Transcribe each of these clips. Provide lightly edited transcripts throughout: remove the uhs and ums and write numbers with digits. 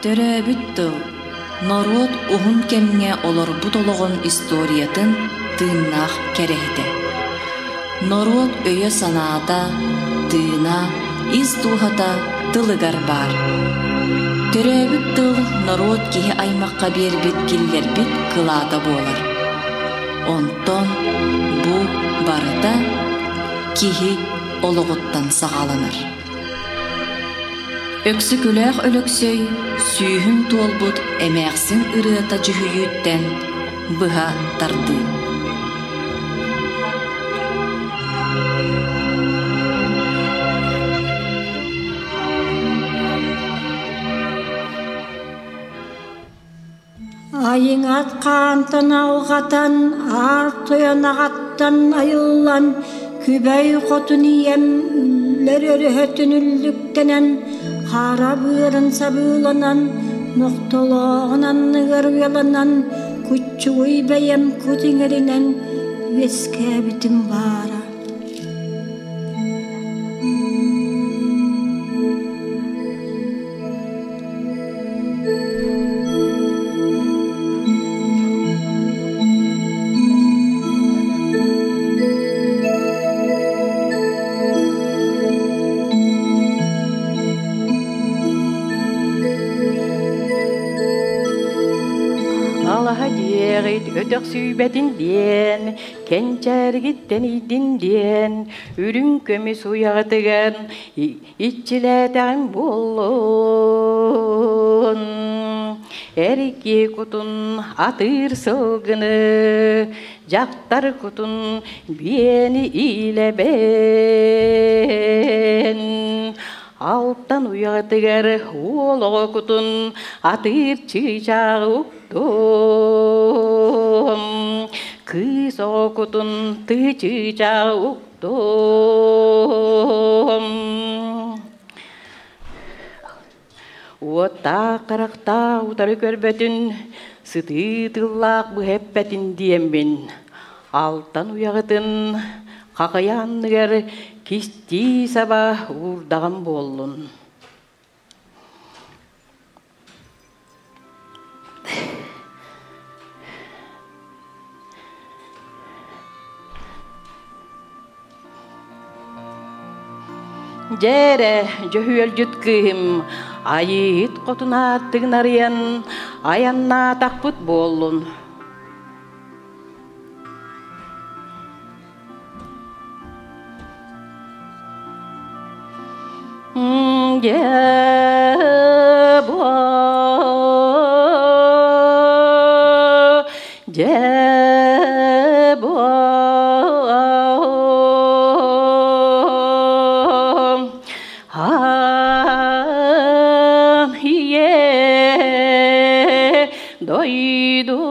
Төрөөбүт тыл норуот уһун кэмҥэ олорбут олоҕун историятын тыыннаах кэрэһитэ. Норуот өйө-санаата, тыына, ис дууһата тылыгар баар. Төрөөбүт тыл норуот киһи аймахха биэрбит киллэрбит кылаата буолар. Онтон бу барыта киһи олоҕуттан саҕаланар. Өксөкүлээх Өлөксөй сүүһүн туолбут эмээхсин ырыата дьүһүйүүттэн быһа тардыы. Айыҥат хаантан алҕатан, аар тойон аҕаттан айыллан, күбэй хотун ийэм үллэр өрөһөтүн үллүктэнэн, хара быарын сабыыланан, нохтолооҕун анныгар уйаланан, куччугуй бэйэм кут иҥэринэн үөскээбитим баара. Алаһа диэҕит өтөхсүйбэтин диэн, кэнчээригиттэн ийдин диэн, үрүҥ көмүс уйаҕытыгар иччилээтэҕим буоллун. Эр киһи кутун атыыр сылгыны, дьахтар кутун биэни иилэбэн. Алтан уйаҕытыгар уол оҕо кутун атыыр чыычааҕы уктум. Кыыс оҕо кутун тыы чыычааҕы уктум. Уоттаах харахтаах утары көрбөтүн, сытыы тыллаах быһа эппэтин диэммин, алтан уйаҕытын хахыйа анныгар кистии саба уурдаҕым буоллун. Дьэ эрэ, дьөһүөлдьүт кыыһым, айыыһыт хотун аартыгын арыйан, айаннаатахпыт буоллун. Дьэ бу, дьэ бу, аан ийэ дойдуга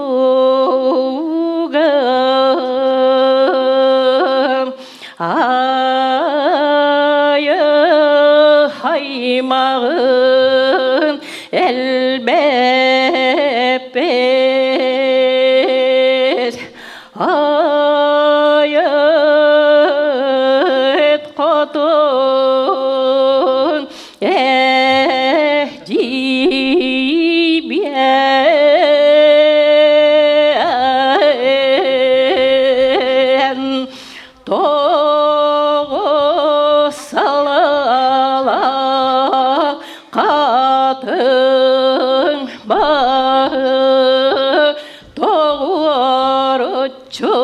айы аймағын элбэппит айыт хотун Эдьиийбиэн тоҕо салала хатыҥ баһы тоҕуоруччу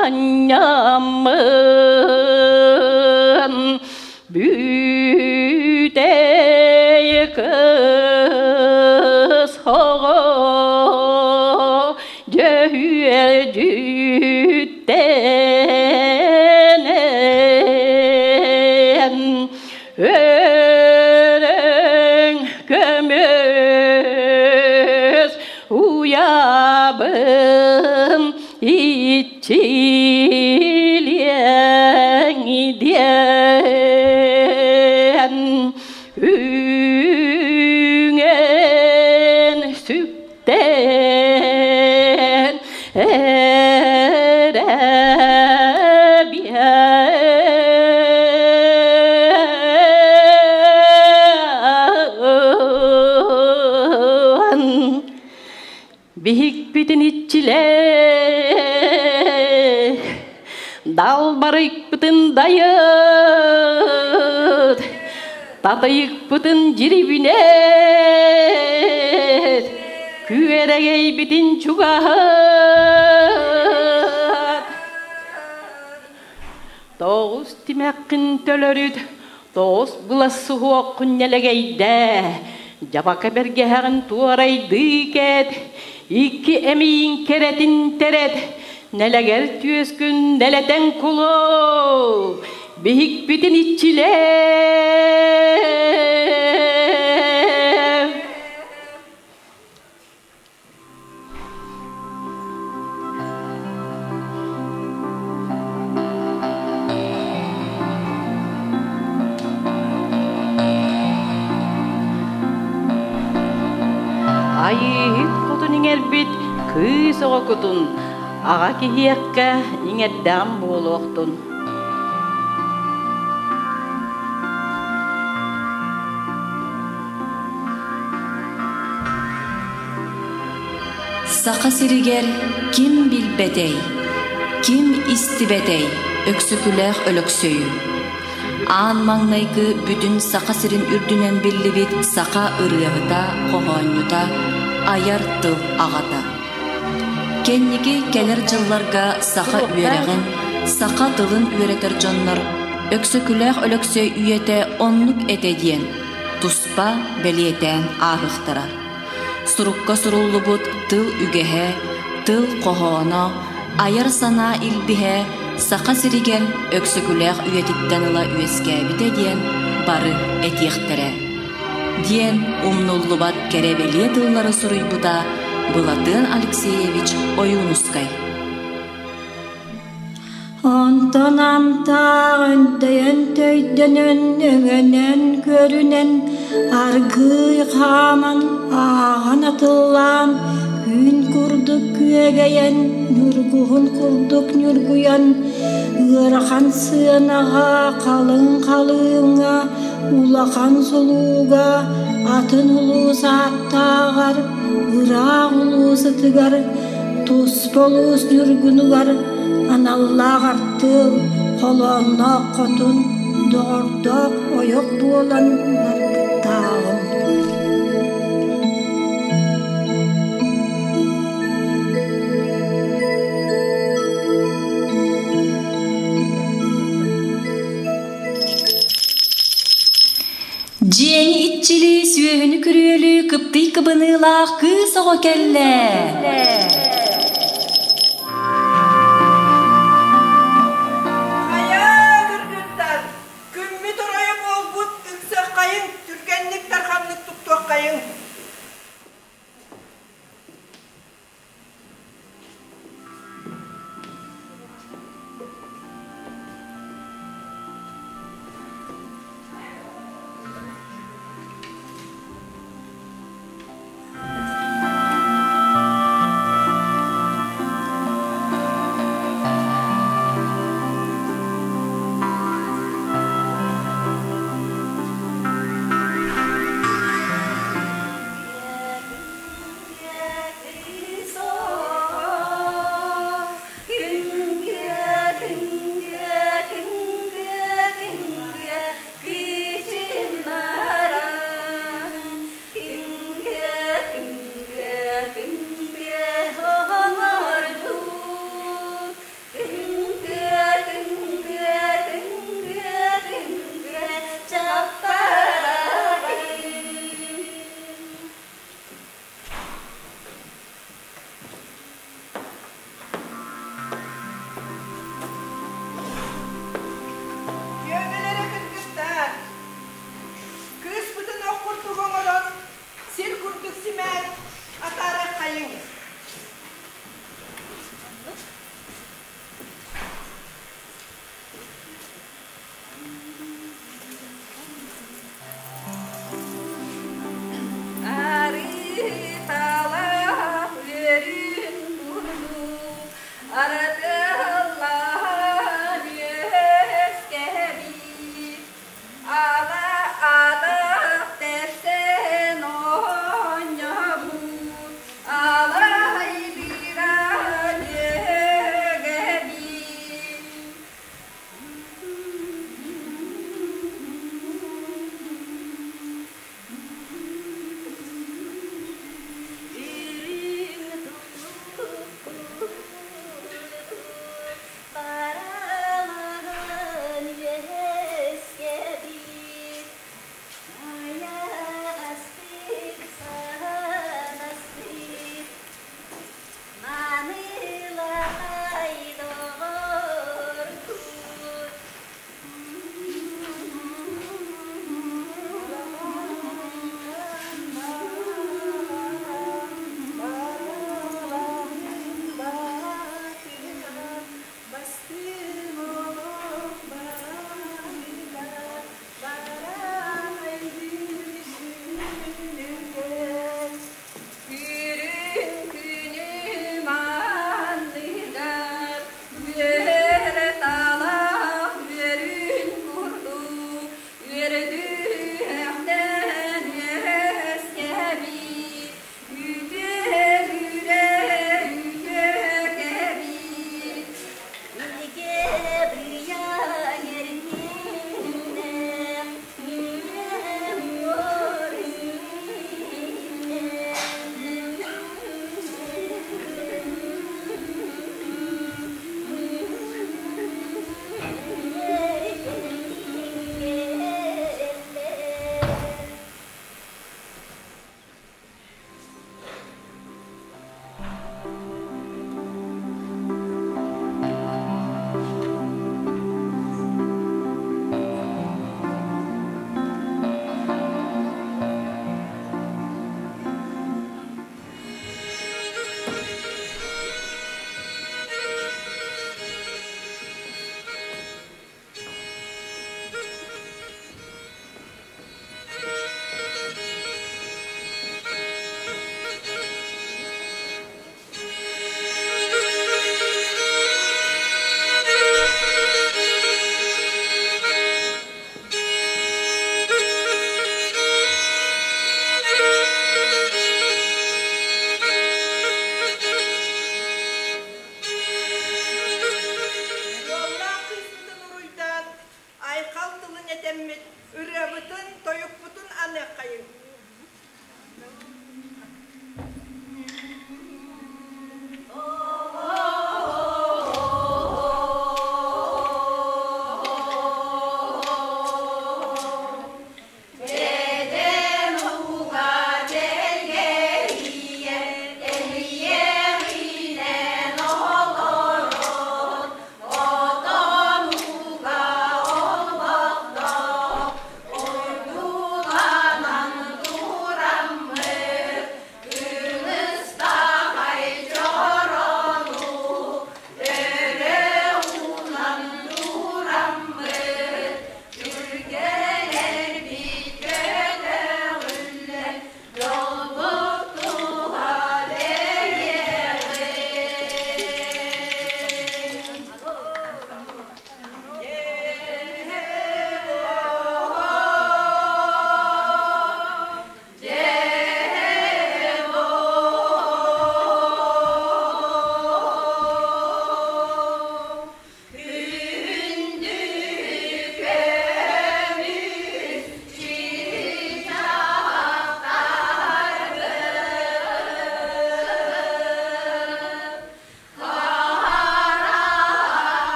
анньаммын Бүтэй кыс оҕо дьөһүөлдьүттэнэн өлөҥ көмүс уйабын иччилиэҥ диэн үҥэн сүктэн эрэ Биһикпитин иччилээ, далбарыйпытын дайыт, татайыкпытын дьирибинэт, күөрэгэйбитин чугаһыт. Тоҕус тимэххин төлөрүт, тоҕус былас суһуоххун нэлэгэйдээ, дьабака бэргэһэҕин туорайдыы кэт, икки эмиийин кэрэтин тэрэт, нэлэгэр түөскүн нэлэтэн кулу, биһикпитин иччилээ. Айыыһыт хотун иҥэрбит кыыс оҕо кутун аҕа киһиэххэ иҥэрдэҕим буолуохтун. Саха сиригэр ким билбэтэй, ким истибэтэй Өксөкүлээх Өлөксөйү? Аан маҥнайгы бүтүн Саха сирин үрдүнэн биллибит саха ырыаһыта, хоһоонньута, айар тыл аҕата. Кэнники кэлэр дьылларга саха үөрэҕин, саха тылын үөрэтэр дьоннор Өксөкүлээх Өлөксөй үйэтэ оннук этэ диэн туспа бэлиэтээн ааһыахтара. Сурукка суруллубут тыл үгэһэ, тыл хоһооно, айар санаа илбиһэ Саха сиригэр Өксөкүлээх үйэтиттэн ыла үөскээбитэ диэн бары этиэхтэрэ. Диэн умнуллубат кэрэ-бэлиэ тыллары суруйбута Былатыан Алексеевич Ойуунускай. Онтон амтаах өндөйөн төйдөнөн, өҥөнөн көрүнэн, аргыый хааман, ааҕан атыллаан, күн курдук күөгэйэн, ньургуһун курдук ньургуйан, ыарахан сыанаҕа, халыҥ халыыҥҥа, улахан сулууга, атын улуус ааттааҕар, ыраах улуус ытыгар, туспа улуус ньургунугар аналлаах артыал, холоонноох хотун, доҕордоох ойох буолан барбыттааҕым. Дьиэни иччилии, сүөһүнү күрүөлүү кыптый кыбыныылаах кыыс оҕо кэллэ. Хайа, кыргыттар, күммүт оройо буолбут ыксыаххайыҥ, түргэнник тарханнык туттуоххайыҥ.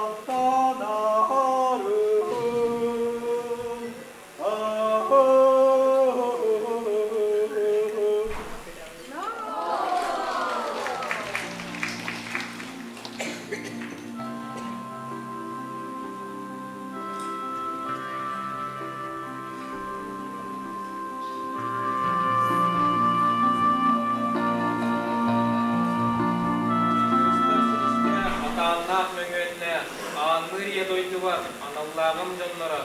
Быстар силистээх, атааннаах мөҥүөннээх, аанныыр ийэ дойдубар аналлааҕым дьонноро,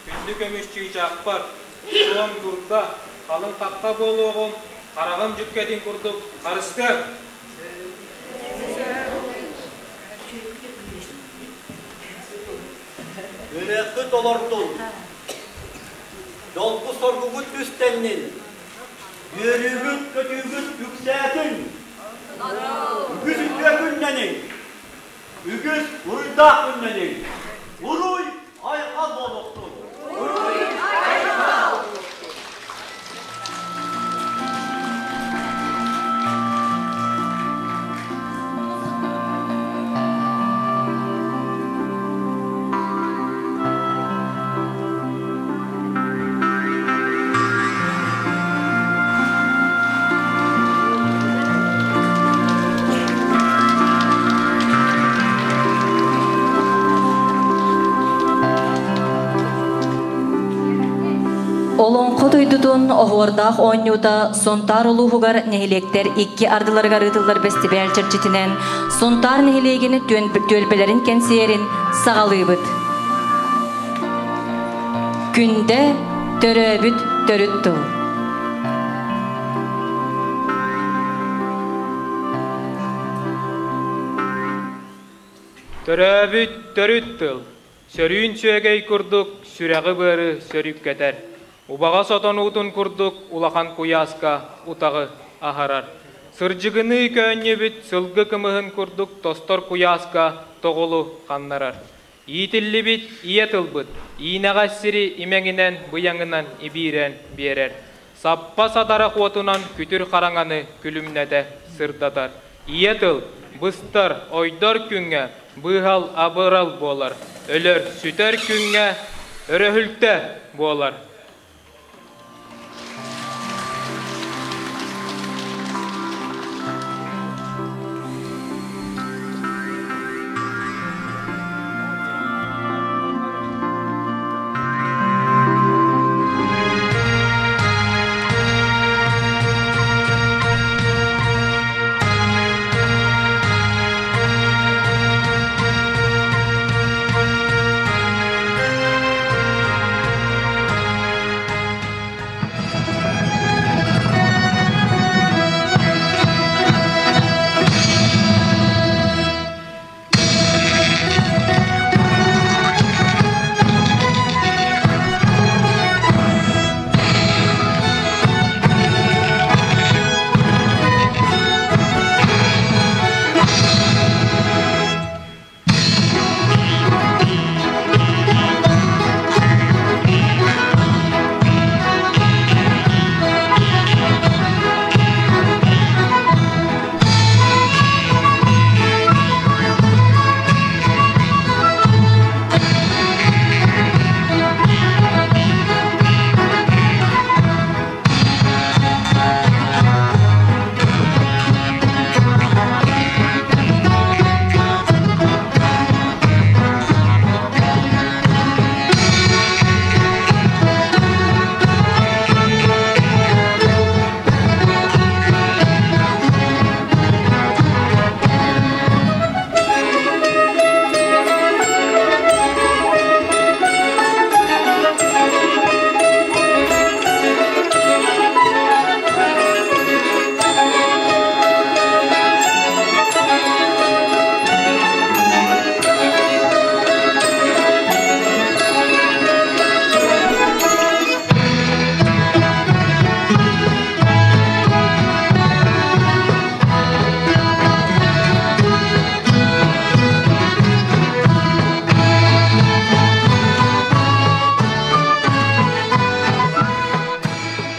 күндү көмүс чыычаахпар, суон дурда, халыҥ хахха буолуоҕум, хараҕым дьүккэтин курдук харыстыам! Үрэххит олордун, дьолгу-соргугут түстэннин, үөрүүгүт-көтүүгүт үксээтин, үгүс үтүө күннэниҥ, үгүс уруйдаах күннэниҥ, уруй айхал буолуохтун! Уруй айхал! Олоҥхо дойдутун оһуордаах оонньуута Сунтаар улууһугар нэһилиэктэр икки ардыларыгар ыытыллар бэстибээл чэрчитинэн Сунтаар нэһилиэгин түөлбэлэрин кэнсиэрин саҕалыыбыт. Күндэ төрөөбүт төрүт тыл. Төрөөбүт төрүт тыл. Сөрүүн сүөгэй курдук сүрэҕи-быары сөрүүккэтэр, убаҕас отонуутун курдук улахан куйааска утаҕы аһарар. Сырдьыгыныы көөнньүбүт сылгы кымыһын курдук тостор куйааска тоҕулу ханнарар. Иитиллибит ийэ тылбыт иинэҕэс сири имэҥинэн быйаҥынан ибиирэн биэрэр. Саппа сатарах уотунан күтүр хараҥаны күлүмнэтэ сырдатар. Ийэ тыл быстар, ойдор күҥҥэ быыһал абырал буолар, өлөр, сүтэр күҥҥэ өрөһүлтэ буолар.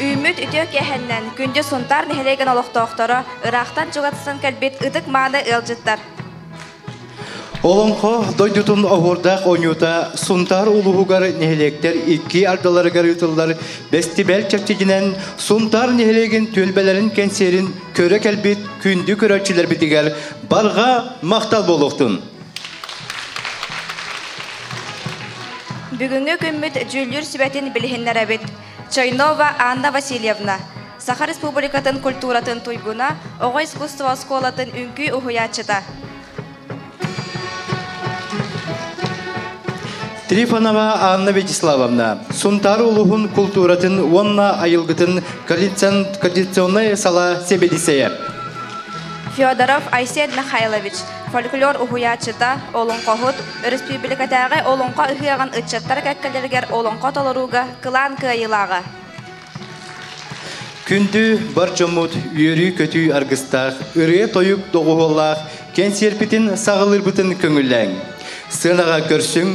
Үүммүт үтүө киэһэннэн күндү Сунтаар нэһилиэгин олохтоохторо ыраахтан чугатсан кэлбит ытык-мааны ыалдьыттар. Олоҥхо дойдутун оһуордаах оонньуута Сунтаар улууһугар нэһилиэктэр икки ардыларыгар ыытыллар бэстибээл чэрчитинэн Сунтаар нэһилиэгин түөлбэлэрин кэнсиэрин көрө кэлбит күндү көрөөччүлэрбитигэр барҕа махтал буолуохтун! Бүгүҥҥү күммүт дьүүллүүр сүбэтин билиһиннэрэбит. Чойнова Анна Васильевна, Саха Республикатын культуратын туйгуна, оҕо искусство оскуолатын үҥкүү уһуйааччыта. Трифонова Анна Вячеславовна, Сунтаар улууһун култууратын уонна айылгытын координационнай сала сэбиэдиссэйэ. Федоров Айсен Михайлович, фольклор уһуйааччыта, олоҥхоһут, өрөспүүбүлүкэтээҕи олоҥхо ыһыаҕын ыччаттар кэккэлэригэр олоҥхо толорууга кылаан кыайыылааҕа. Күндү бар дьоммут үөрүү-көтүү аргыстаах, ырыа-тойук доҕуһуоллаах кэнсиэрпитин саҕалыырбытын көҥүллээҥ. Сыанаҕа көрсүҥ,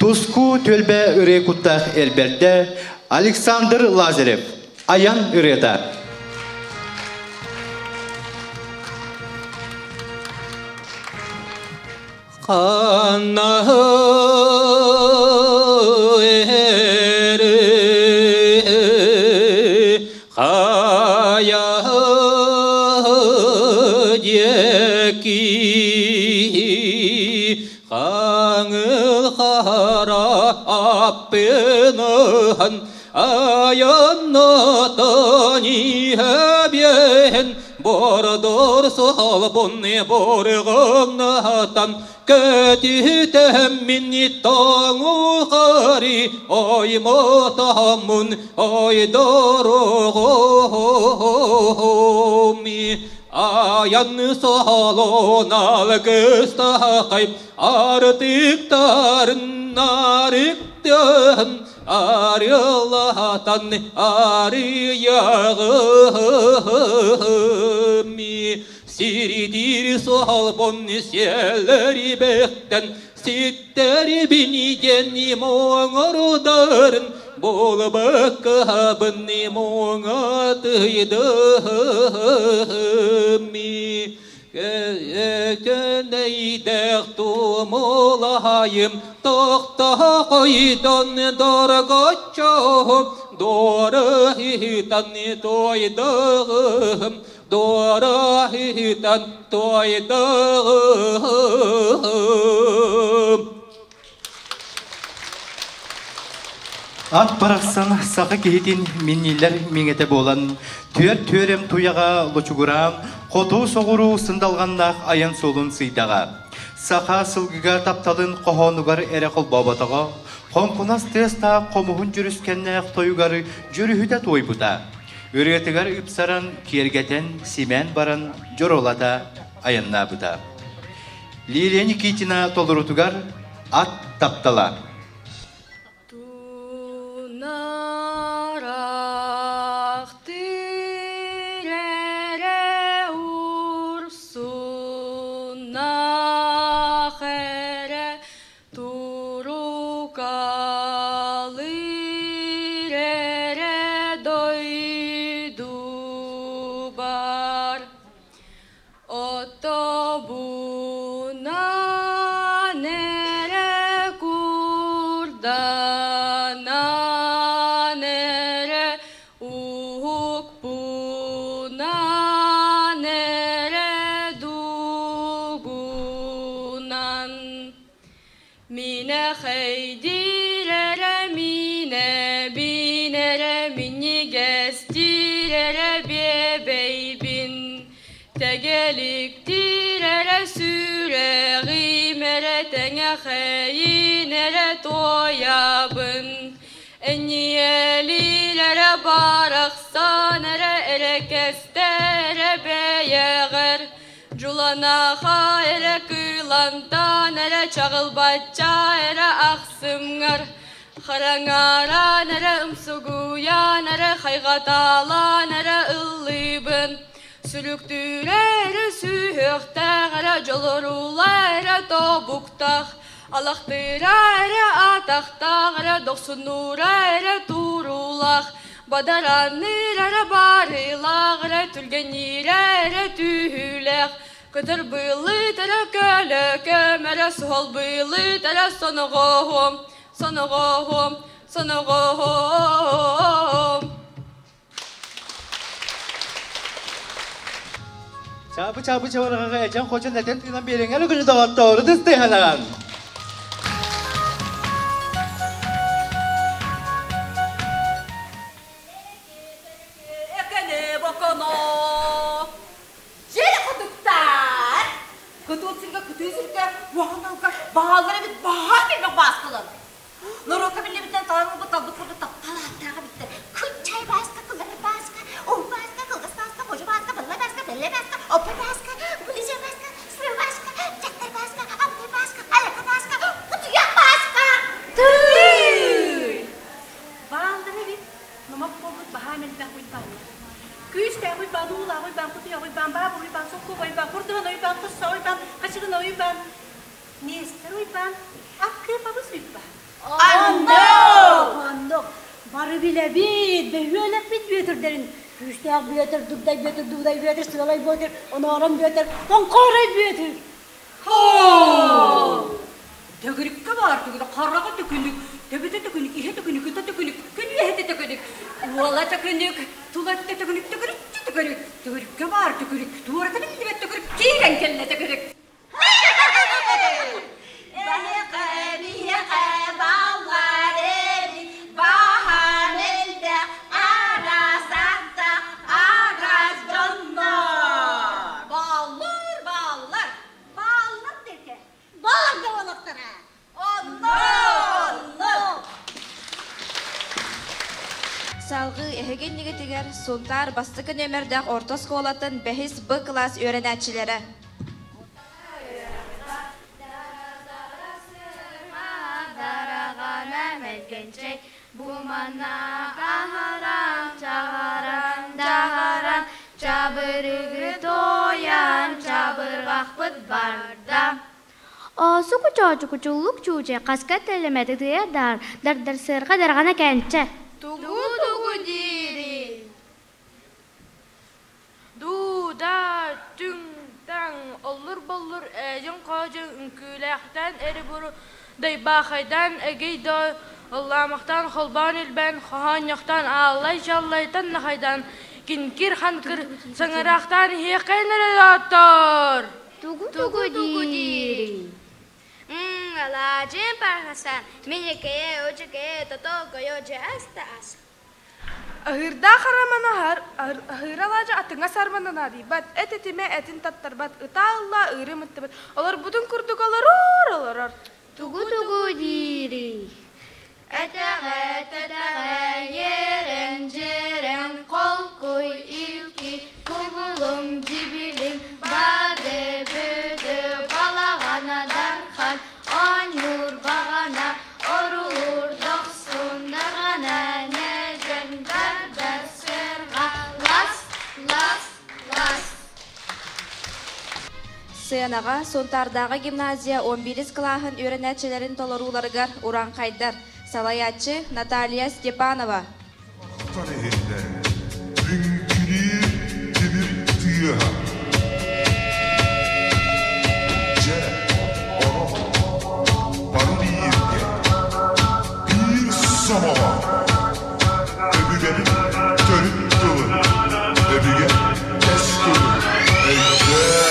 Туску түөлбэ ырыа куттаах эрбэрдэ Александр Лазарев, Айан ырыата. Ханна хайа диэки хаҥыл хара аппыныһан айаннатан иһэбиэн бордор суолбун борҕоҥнатан көтүтэммин тоҥухари оймотоммун ойдороҕоми аян солон алгыстахай артыктарын арыктын арылатан арыяҕыми сиридир суолбун селлери бэхтэн ситтерибин диэн моҥорударын буолбаккабын моҥатыйдыми көнөйдэх тумулайым тохтохойдон доргоччоһум дорыһытан тойдыгым дорыһытан тойдыгым. Ат барахсан саха киһитин миннилэр миҥэтэ буолан, түөрт түөрэм туйаҕа лочугураан, хоту соҕуруу сындалҕаннаах айан суолун сыйдаҕа. Саха сылгыга тапталын хоһоонугар эрэ холбооботоҕо, хоҥкунас тыастаах хомуһун дьүрүскэннээх тойугар дьүрүһүтэ туойбута. Ырыатыгар ыпсаран, киэргэтэн, симээн баран дьоролата айаннаабыта. Лилия Никитина толорутугар «Ат таптала». Тунарах тирэрэ урсуннах эрэ турукалыыр эрэ дойдубар Отобунан эрэ курданан эрэ уһукпунан эрэ дугунан Минэхэйдиир эрэ минэбин эрэ минньигэстиир эрэ биэбэйбин Тэгэликтиир эрэ сүрэҕим эрэ тэҥэхэйин эрэ туойабын Энньиэлиир эрэ барахсан эрэ эрэкэстэр эрэ бэйэҕэр Дьуланаха эрэ кыылантан эрэ чаҕылбачча эрэ ахсымҥар Хараҥаран эрэ умсугуйан эрэ хайҕатаалаан эрэ ыллыыбын Сүлүктүүрэ эрэ сүһүөхтээх эрэ дьолоруула эрэ тобуктах Алахтыыра эрэ атахтаах эрэ дохсуннуура эрэ туруулаах Бадараанныыр эрэ барыылаах эрэ түргэнниирэ эрэ түүһүүлээх. Көтөр быылы тара көлө көмөрө суһал быылы тара соноҕоһум, соноҕоһум, соноҕоһум. Чабы чабы чабырҕаҕа эчэн хочон этэн тыынан биэрэҥэр күнү доҕоттору тыстыһанан. Экене боконо. Жер хотуктар. Кытыл сирге, кытыы сирге, уаҕаналга баалар эбит баһаа бирбек бааскалар. Норуокка биллибиттэн талан ылбыт талбыт курдук таптал ааттааҕа биттэр. Күнчай бааска, кылар бааска, ол бааска, кылгас бааска, хожу бааска, балла бааска, бэллэ бааска, оппа бааска, булиза бааска, сыры бааска, дьахтар бааска, амтай бааска, алака бааска, кутуйах бааска. Тыый! Бааллар эбит, номох буолбут баһаа мэлбэх уйбааннар. Күүстээх уйбаан, уулаах уйбаан, кутуйах уйбаан, баабыр уйбаан, соккуоба уйбаан, курдуган уйбаан, кусса уйбаан, хачыгына уйбаан, Нестер уйбаан, Аккыыпабыс уйбаан. Оннук! Оннук! Бары билэбит, бөһүөлэкпит бүөтүрдэрин. Күүстээх Бүөтүр, Дугдай Бүөтүр, Дуудай Бүөтүр, Сыалай Бүөтүр, Оноорон Бүөтүр, Тоҥхоорой Бүөтүр. Хоо! Төгүрүккэ баар түгүрүк, хараҕа төкүнүк, төбөтө төкүнүк, иһэ төкүнүк, ыта төкүнүк, күнүөһэтэ төкүнүк, уола төкүнүк, тула өттө төкүнүк, төкүрүччү төкүнүк, төгүрүккэ баар төкүнүк, туората биллибэт төкүрүк, киирэн кэллэ төкүнүк. Эһиэхэ баллар эбит, баһаам элбэх, араас аттах, араас дьоннор. Бааллар, бааллар, Бааллар дэтэ. Баар да олохтара. Онно, онно. Салгыы эһиги иннигитигэр Сунтаар бастакы нүөмэрдээх орто оскуолатын бэһис Б кылаас үөрэнээччилэрэ. Дараҕана мэлгэнчэй бумана аһаран чаҕаран даҕаран чабырыгы тоян чабырҕахпыт барда. Оосуку чоочуку чуллук чууче хаска телемети тыа дар дардар сыарга дарҕана кэнчэ. Тугу тугу диири? Дуу-да, түҥ-таҥ, оллур-боллур, ээдьиҥ-хоодьуҥ, үҥкүүлээхтээн эри-буру дайбаахайдаан эгий-доо, ыллаамахтаан холбоон-илбээн, хоһоонньохтоон ааллай-чаллайтан нахайдаан, кинкир-ханкыр саҥараахтаан иһиэххэйин эрэ доҕоттоор! Тугу тугу диири? Алаадьын пархасан, миникэйэ, учукэйэ, тотоокойо, дьэ ас. Аһыырдаах араман аһар, аһыыр алаадьы атыҥа сарманан арыйбат, эт этимэ этин таттарбат, ытаа ылла ыыры мыттыбыт, олорбутун курдук олорор олорор. Тугу тугу диири? Этэҕэ тэтэҕэ ерэн-дьерэн холкуй илки кубулуҥ дьибилиҥ бады бүдү балаҕана дархан оонньуур баҕана орулуур дохсун даҕана ньэдьэн дардар сыарҕа лас лас лас. Сыанаҕа Сунтаардааҕы гимназия 11 кылааһын үөрэнээччилэрин толорууларыгар урааҥхайдар. Салайааччы Наталья Степанова. Иһиллэр Үҥкүнүүр тимир тыаһа Дьэ, онон бары бииргэ, биир сомоҕо өбүгэбит төрүт тылын, өбүгэ кэс тылын өйдөөн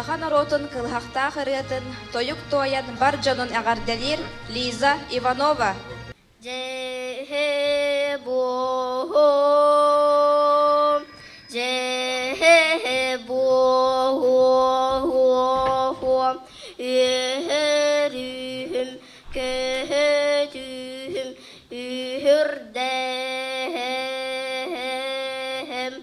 Саха норуотун кылыһахтаах ырыатын тойук туойан бар дьонун эҕэрдэлиир Лиза Иванова. Дьэһэ буоһум, дьэһэ буоһуом, үһөрүүһүм, көһөтүүһүм, үһүрдэһэм,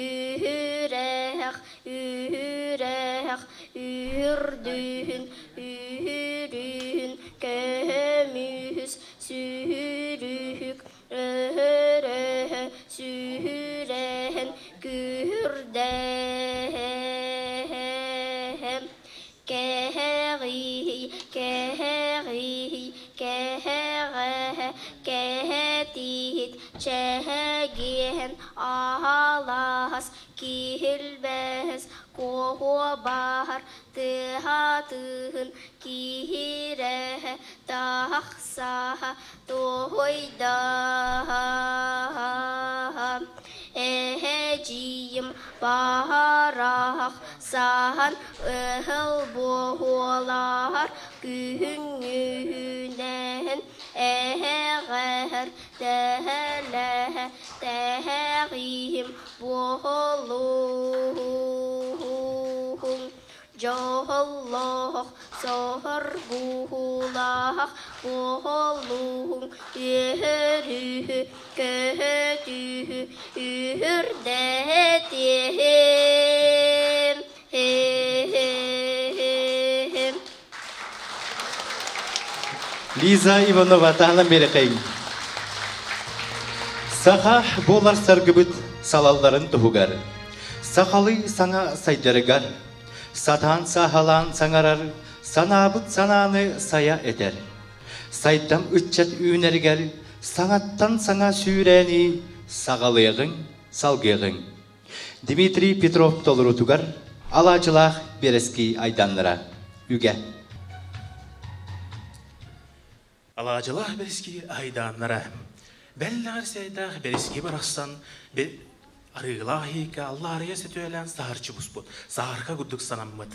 үһүрэх, үһүрэх, үһүрдүүһүн, үһүрүүһүн, көһөмүһүс, сүһүрүһүк, өһөрөһө, сүһүрэһэн, күһүрдэһэм. Кэһэҕиий, кэһэҕиий, кэһэҕэһэ, кэһэтииһит, чэһэгиэһэн, аһалаһас, киһилбэһэс, куоһуобаһар, тыаһатыһын, киһирэһэ, таһахсаһа, туһуйдаһа. Эһэдьиийим баһараһах саһан ыһыл буоһуолаһар күһүҥҥүһүнэһин эһэҕэһэр тэһэлэһэ тэһэҕииһим буоһулуһуһуҥ дьоһоллоох соһоргуһулаах буоһулуһуҥ үөһөрүһү көһөтүһү үһүрдэтиэһим хе-хе-хе Лиза Иванова таһынан биэрэхэйин. Саха буолар саргыбыт салалларын туһугар, сахалыы саҥа сайдарыгар, сатаан сааһалаан саҥарар, санаабыт санааны сайа этэр. Сайдам ыччат үүнэригэр саҥаттан саҥа сүүрээни саҕалыаҕыҥ, салгыаҕыҥ. Дмитрий Петров толоруутугар алаадьылаах биэрэски айданнара. Үгэ. Алаадьылаах бэрэски айдааннара. Бэллэҕэр сэйдээх бэрэски барахсан арыылаах иһиккэ аллаарыйа сөтүөлээн саһарчы буспут, саһарка курдук санаммыт.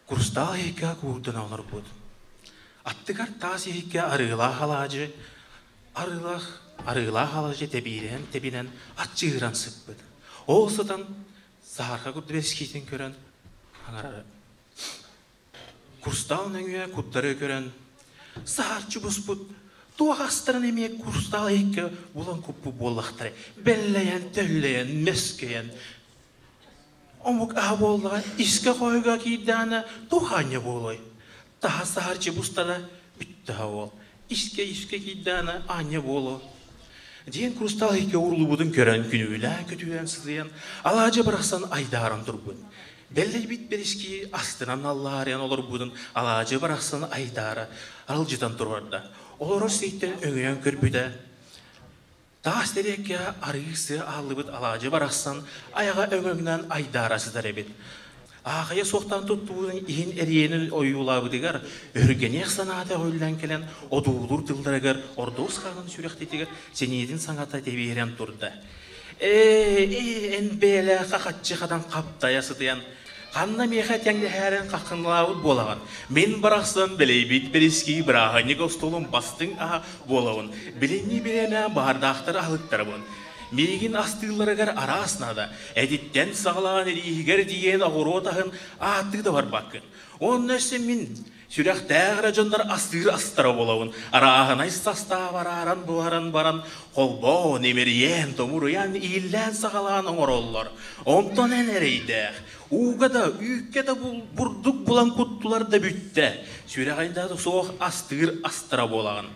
Курстаах иһиккэ куурдана олорбут. Аттыгар таас иһиккэ арыылаах алаадьы, арыылаах, арыылаах алаадьы тэбиирэн тэбинэн аччыыран сыппыт. Ол сытан саһарка курдук бэрэскитин көрөн аҥарара. Курстаал нөҥүө курдары көрөн, саһарчы буспут, туох астарын эмиэ курстаал иһиккэ булан куппут буоллахтара, бэллэйэн, төллөйөн, мөскөйөн, омук аһа буоллаҕа искэ хоһуга киирдэҕинэ туох аанньа буолуой? Таһа саһарчы бустана бүттэҕэ уол. Искэ-искэ киирдэҕинэ аанньа буолуо. Диэн курустаал иһиккэ ууруллубутун көрөн күнүүлээн көтүөрэн сытыйан алаадьы барахсан айдааран турбут. Бэллэйбит бэриски астынан аллаарыйан олорбутун алаадьы барахсан айдаара аралдьытан туруорда. Олорор сириттэн өҥөйөн көрбүтэ Таас тэриэккэ арыы сыа ааллыбыт алаадьы барахсан айаҕа өҥөҥнөн айдаара сытар эбит. Аахайа суохтаан туттубутун иһин эриэнин ойуулаабытыгар өһүргэниэх санаата өҕүллэн кэлэн одуулуур тылларыгар ордуос хаанын сүрэхтитигэр сэниэтин саҥата тэбиэрэн турда. Ээ, ээ, эн бэйэлээх хахаччы хатан хаптайа сытыйан Ханна миэхэ тэҥнэһээрин хаххынлаабыт буолаҕын. Мин барахсан бэлэйбит бэриски бырааһынньык остуолун бастыҥ аһа буолабын. Билиҥҥи бириэмэ баардаахтар аһылыктарабын. Миигин астыылларыгар араас наада. Этиттэн саҕалаан илииһигэр тиийэн оҕуруот аһын ааттыы да барбаккын. Онно өссө мин Сүрэхтээх эрэ дьоннор астыыр астара буолабын. Арааһынай састаап арааран буһаран баран, холбоон, имэрийэн, томуруйан, ииллээн-саҕалаан оҥороллор. Онтон эн эрэйдээх, ууга да, үүккэ да бурдук булан куттулар да бүттэ. Сүрэҕин да суох астыыр астара буолаҕын.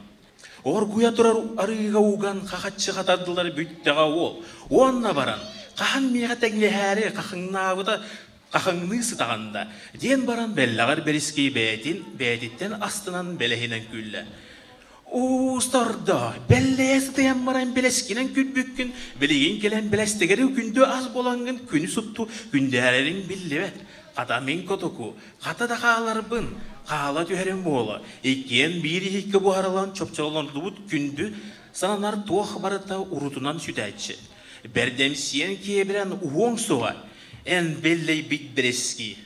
Оргуйа турар арыыга уган хахаччы хатардылар бүттэҕэ уол. Уонна баран, хаһан миэхэ тэҥнэһээри хахыҥнаабыта хахыҥныы сытаҕын да, диэн баран бэллэҕэр бэриский бэйэтин бэйэтиттэн астынан бэлэһинэн күллэ. Уустарда, бэллэйэ сытыйан баран бэлэскинэн күлбүккүн, билигин кэлэн бэлэстигэри күндү ас буолаҥҥын күнү супту күндээрэриҥ биллибэт. Хата мин котоку, хата да хааларбын, хаала түһэрим буола, иккиэн биир иһиккэ буһарыллан чопчолоннубут күндү сананар туох барыта урутунан сүтээччи. Бэрдэмсийэн киэбирэн уһуоҥ суоҕа. Эн бэллэйбит бэрэски.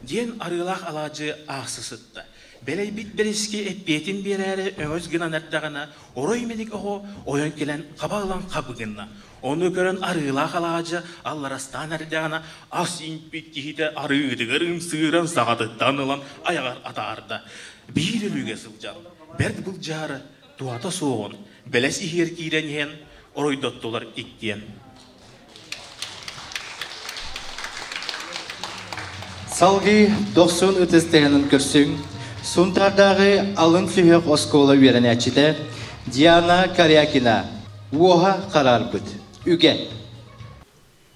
Диэн арыылаах алаадьы аахса сытта. Бэлэйбит бэрэски эппиэтин биэрээри өҥөс гынан эрдэҕинэ, орой мэник оҕо ойон кэлэн хаба ылан хабыгынна. Ону көрөн арыылаах алаадьы алларастаан эрдэҕинэ, ас иҥпит киһитэ арыытыгар ымсыыран саҕатыттан ылан айаҕар атаарда. Биир өлүүгэ сылдьан, бэрт былдьаары туһата суоҕун бэлэс иһигэр киирэн иһэн оройдоттулар иккиэн. Салгыы дохсун ытыс тыаһынан көрсүҥ Сунтаардааҕы алын сүһүөх оскуола үөрэнээччитэ Диана Корякина уоһа хараарбыт үгэ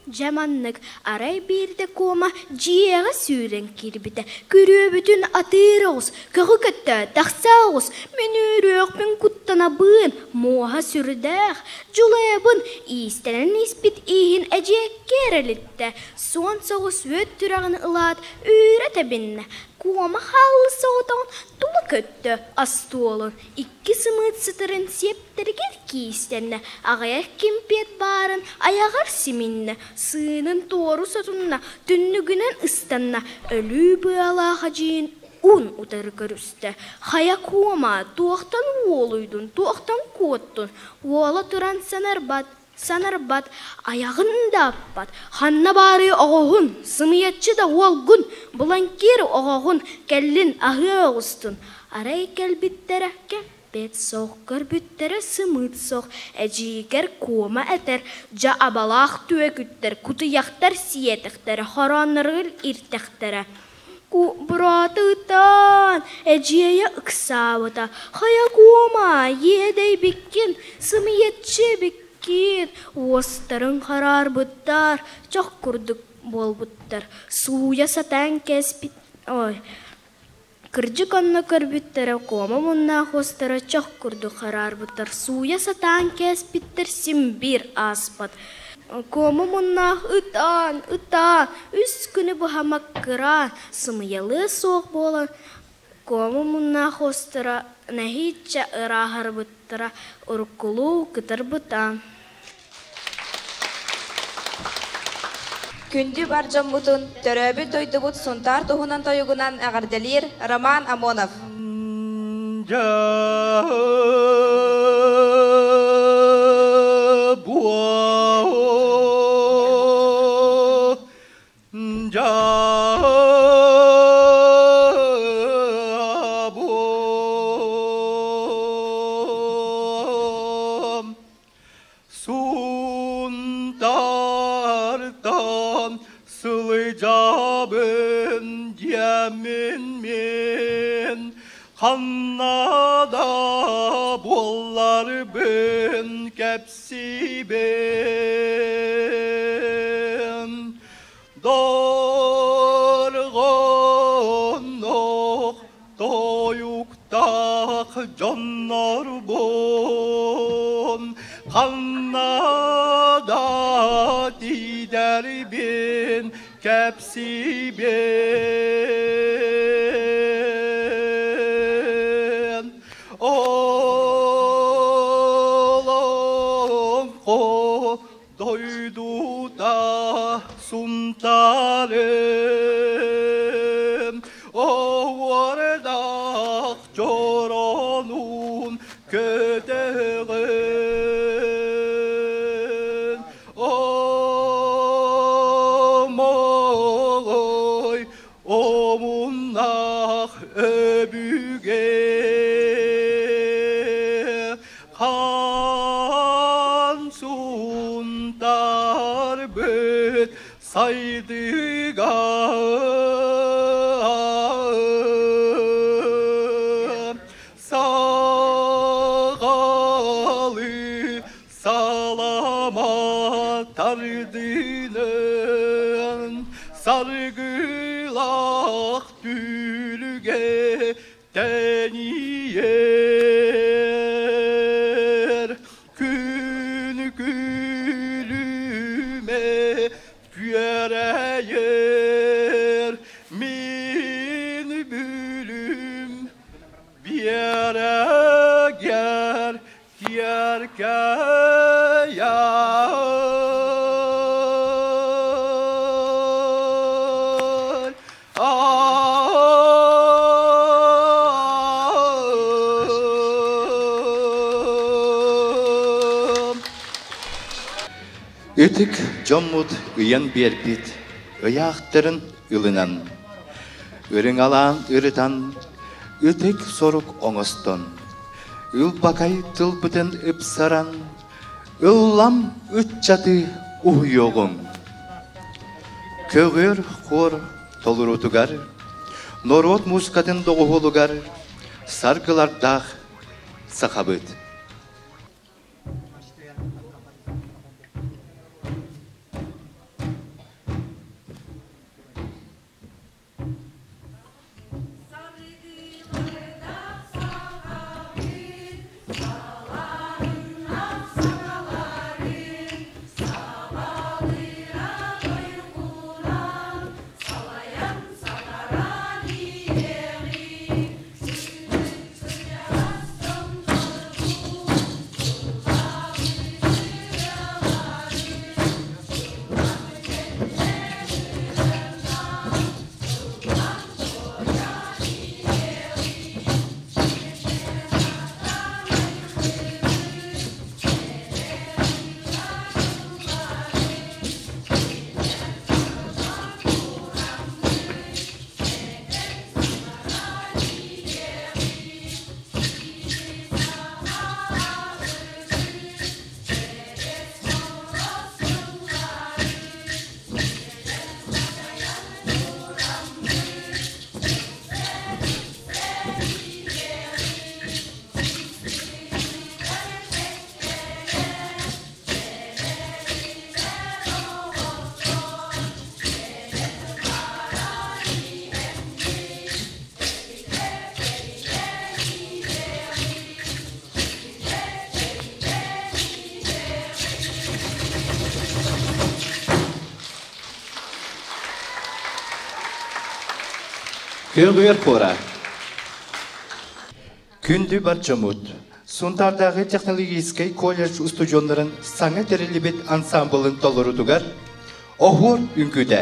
Дьэ маннык арай биирдэ Куома дьиэҕэ сүүрэн киирбитэ, күрүөбүтүн атыыр оҕус, көҕү көттө, тахса оҕус, мин үүрүөхпүн куттанабын, муоһа сүрдээх, дьулайабын, иистэнэн испит ииһин эдьиэккэ эрэлиттэ, суон соҕус үөт түрэҕин ылаат үүрэ тэбиннэ, Куома хаалла соҕотоҕун тула көттө, остуолун икки сымыыт сытарын сиэптэригэр киистэннэ, аҕыйах кимпиэт баарын айаҕар симиннэ, сыынын туору сотунна, түннүгүнэн ыстанна, өлүү быалаах эдьиийин уун утары көрүстэ. Хайа куома, туохтан уолуйдун, туохтан куоттун? Уола туран санарбат, санарбат, айаҕын да аппат, ханна баарый оҕоһун, сымыйаччы да уолгун, буланкир оҕоҕун, кэллин аһыа оҕустун. Арай кэлбиттэрэ кэппэт суох, көрбүттэрэ сымыыт суох, эдьиийгэр куома этэр, дьэ абалаах түөкүттэр, кутуйахтар сиэтэхтэрэ, хороонноругар иртэхтэрэ. Быраатыттан эдьиийэ ыксаабыта: «Хайа куома, иэдэйбиккин, сымыйаччы эбиккин, уостарыҥ хараарбыттар, чох курдук буолбуттар, сууйа сатаан кээспит ой Кырдьык онно көрбүттэрэ куома муннаах уостара чох курдук хараарбыттар, сууйа сатаан кээспиттэр син биир ааспат. Куома муннаах ытаан, ытаан, үс күнү быһа маккыраан, сымыйалыа суох буолан, куома муннаах уостара нэһииччэ ырааһырбыттара, уруккулуу кытарбыта. Күндү бар дьоммутун, төрөөбүт дойдубут Сунтаар туһунан тойугунан эҕэрдэлиир Роман Амонов. Сунтартан сылдьабын диэммин мин ханна да буолларбын кэпсиибин. Дорҕоннох тойуктаах дьоннорбун ханна да тиийдэрбин кэпсиибин. Олоҥхо дойдута Сунтаарым, оһуордаах чороонун көтөҕөн, Омоҕой омуннаах өбүгэ хаан сунтаарбыт сайдыыга саҕалыы салама тардынан саргылаах түүлгэ тэнийэр күн күлүмэ күөрэйэр мин бүлүм биэрэгэр киэркэйэр. Ытык дьоммут ыйан биэрбит ыйаахтарын ылынан, ырыҥалаан ырытан, ытык сорук оҥостон, ылбакай тылбытын ыпсаран, ыллам ыччаты уһуйуоҕуҥ. Көҕүөр хор толоруутугар, норуот муусукатын доҕуһуолугар саргылардаах сахабыт. Көҕүөр хора. Күндү бар дьоммут, Сунтаардааҕы технологическай колледж устудьуоннарын саҥа тэриллибит ансамблын толорутугар Оһуор үҥкүүтэ.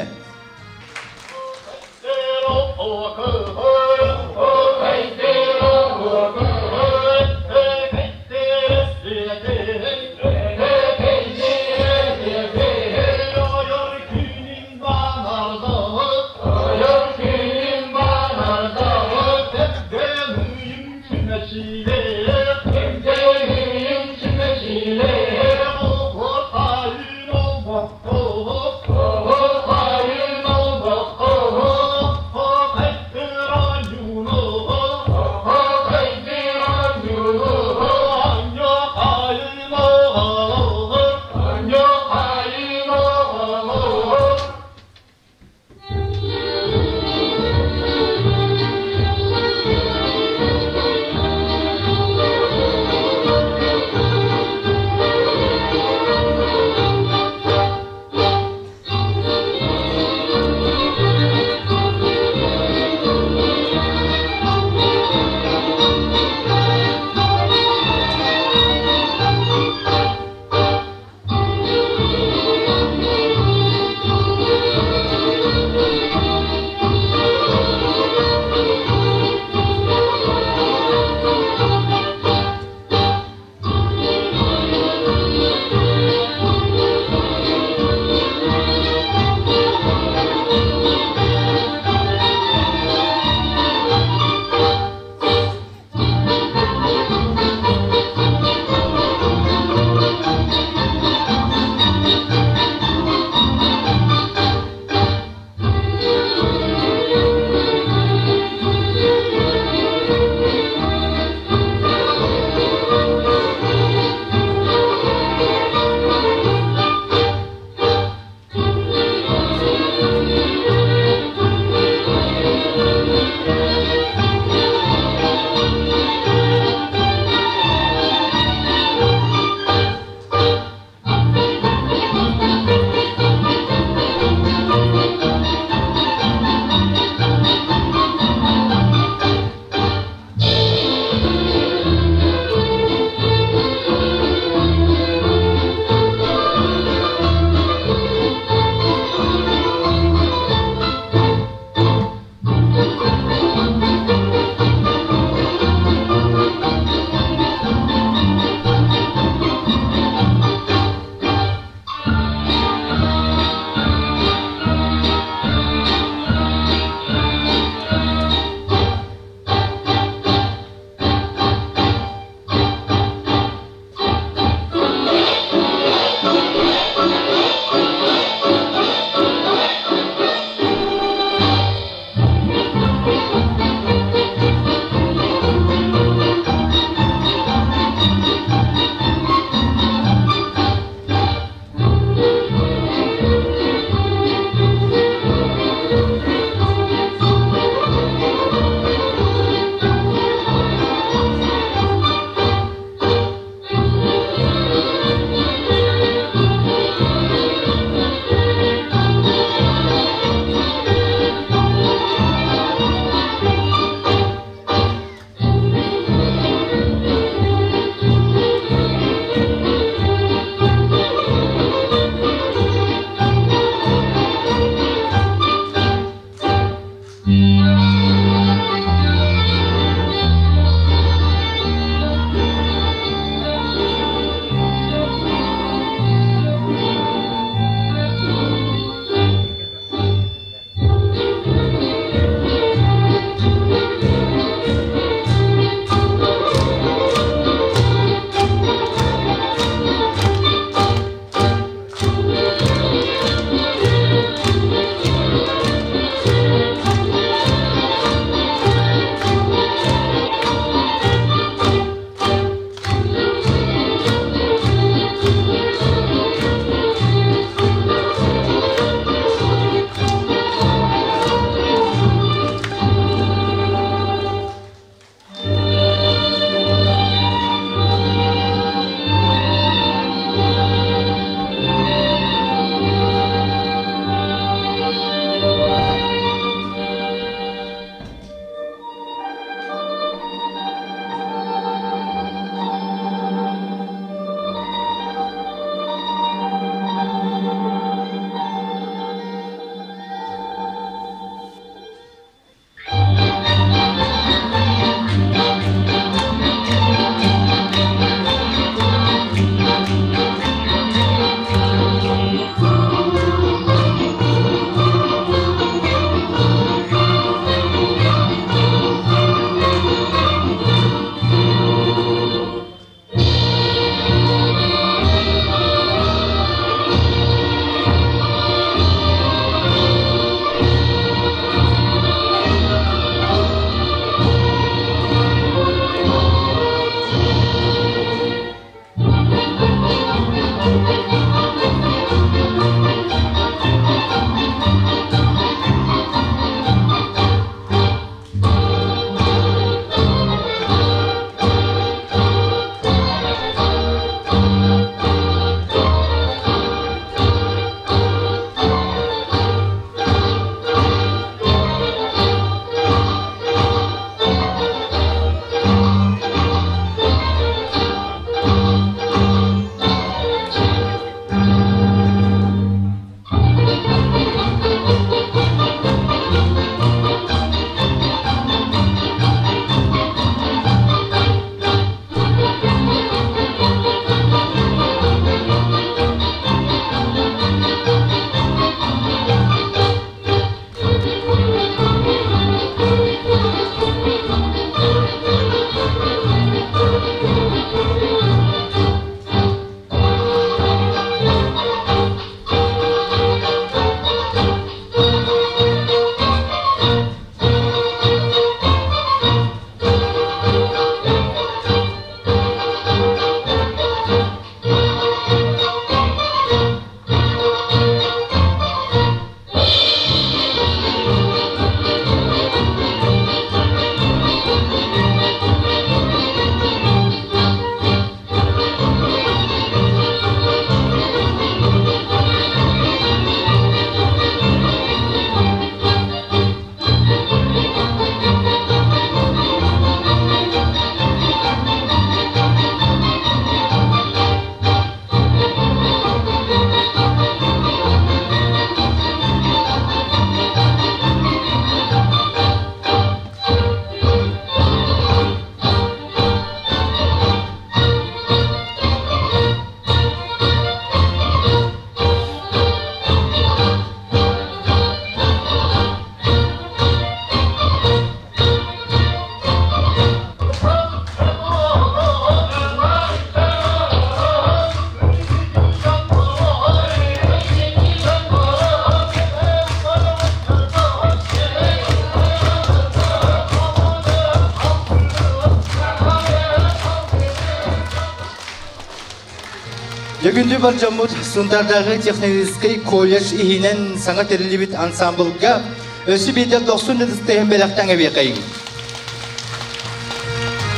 Күндү бар дьоммут Сунтаардааҕы технологическай колледж иһинэн саҥа тэриллибит ансамблга өссө биирдэ дохсун ытыстыһын бэлэхтэҥ эбиэхэйиҥ.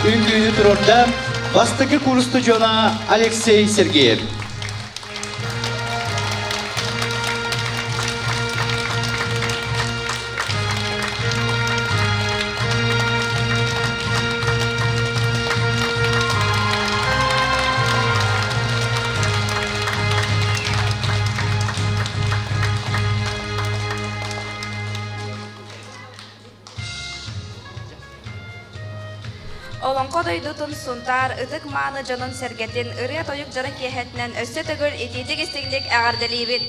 Үҥкүүнү турорда бастакы курс студиона Алексей Сергеев. Олоҥхо дойдутун Сунтаар ытык-мааны дьонун-сэргэтин ырыа-тойук дьоро киэһэтинэн өссө төгүл итиитик-истиҥник эҕэрдэлиибит!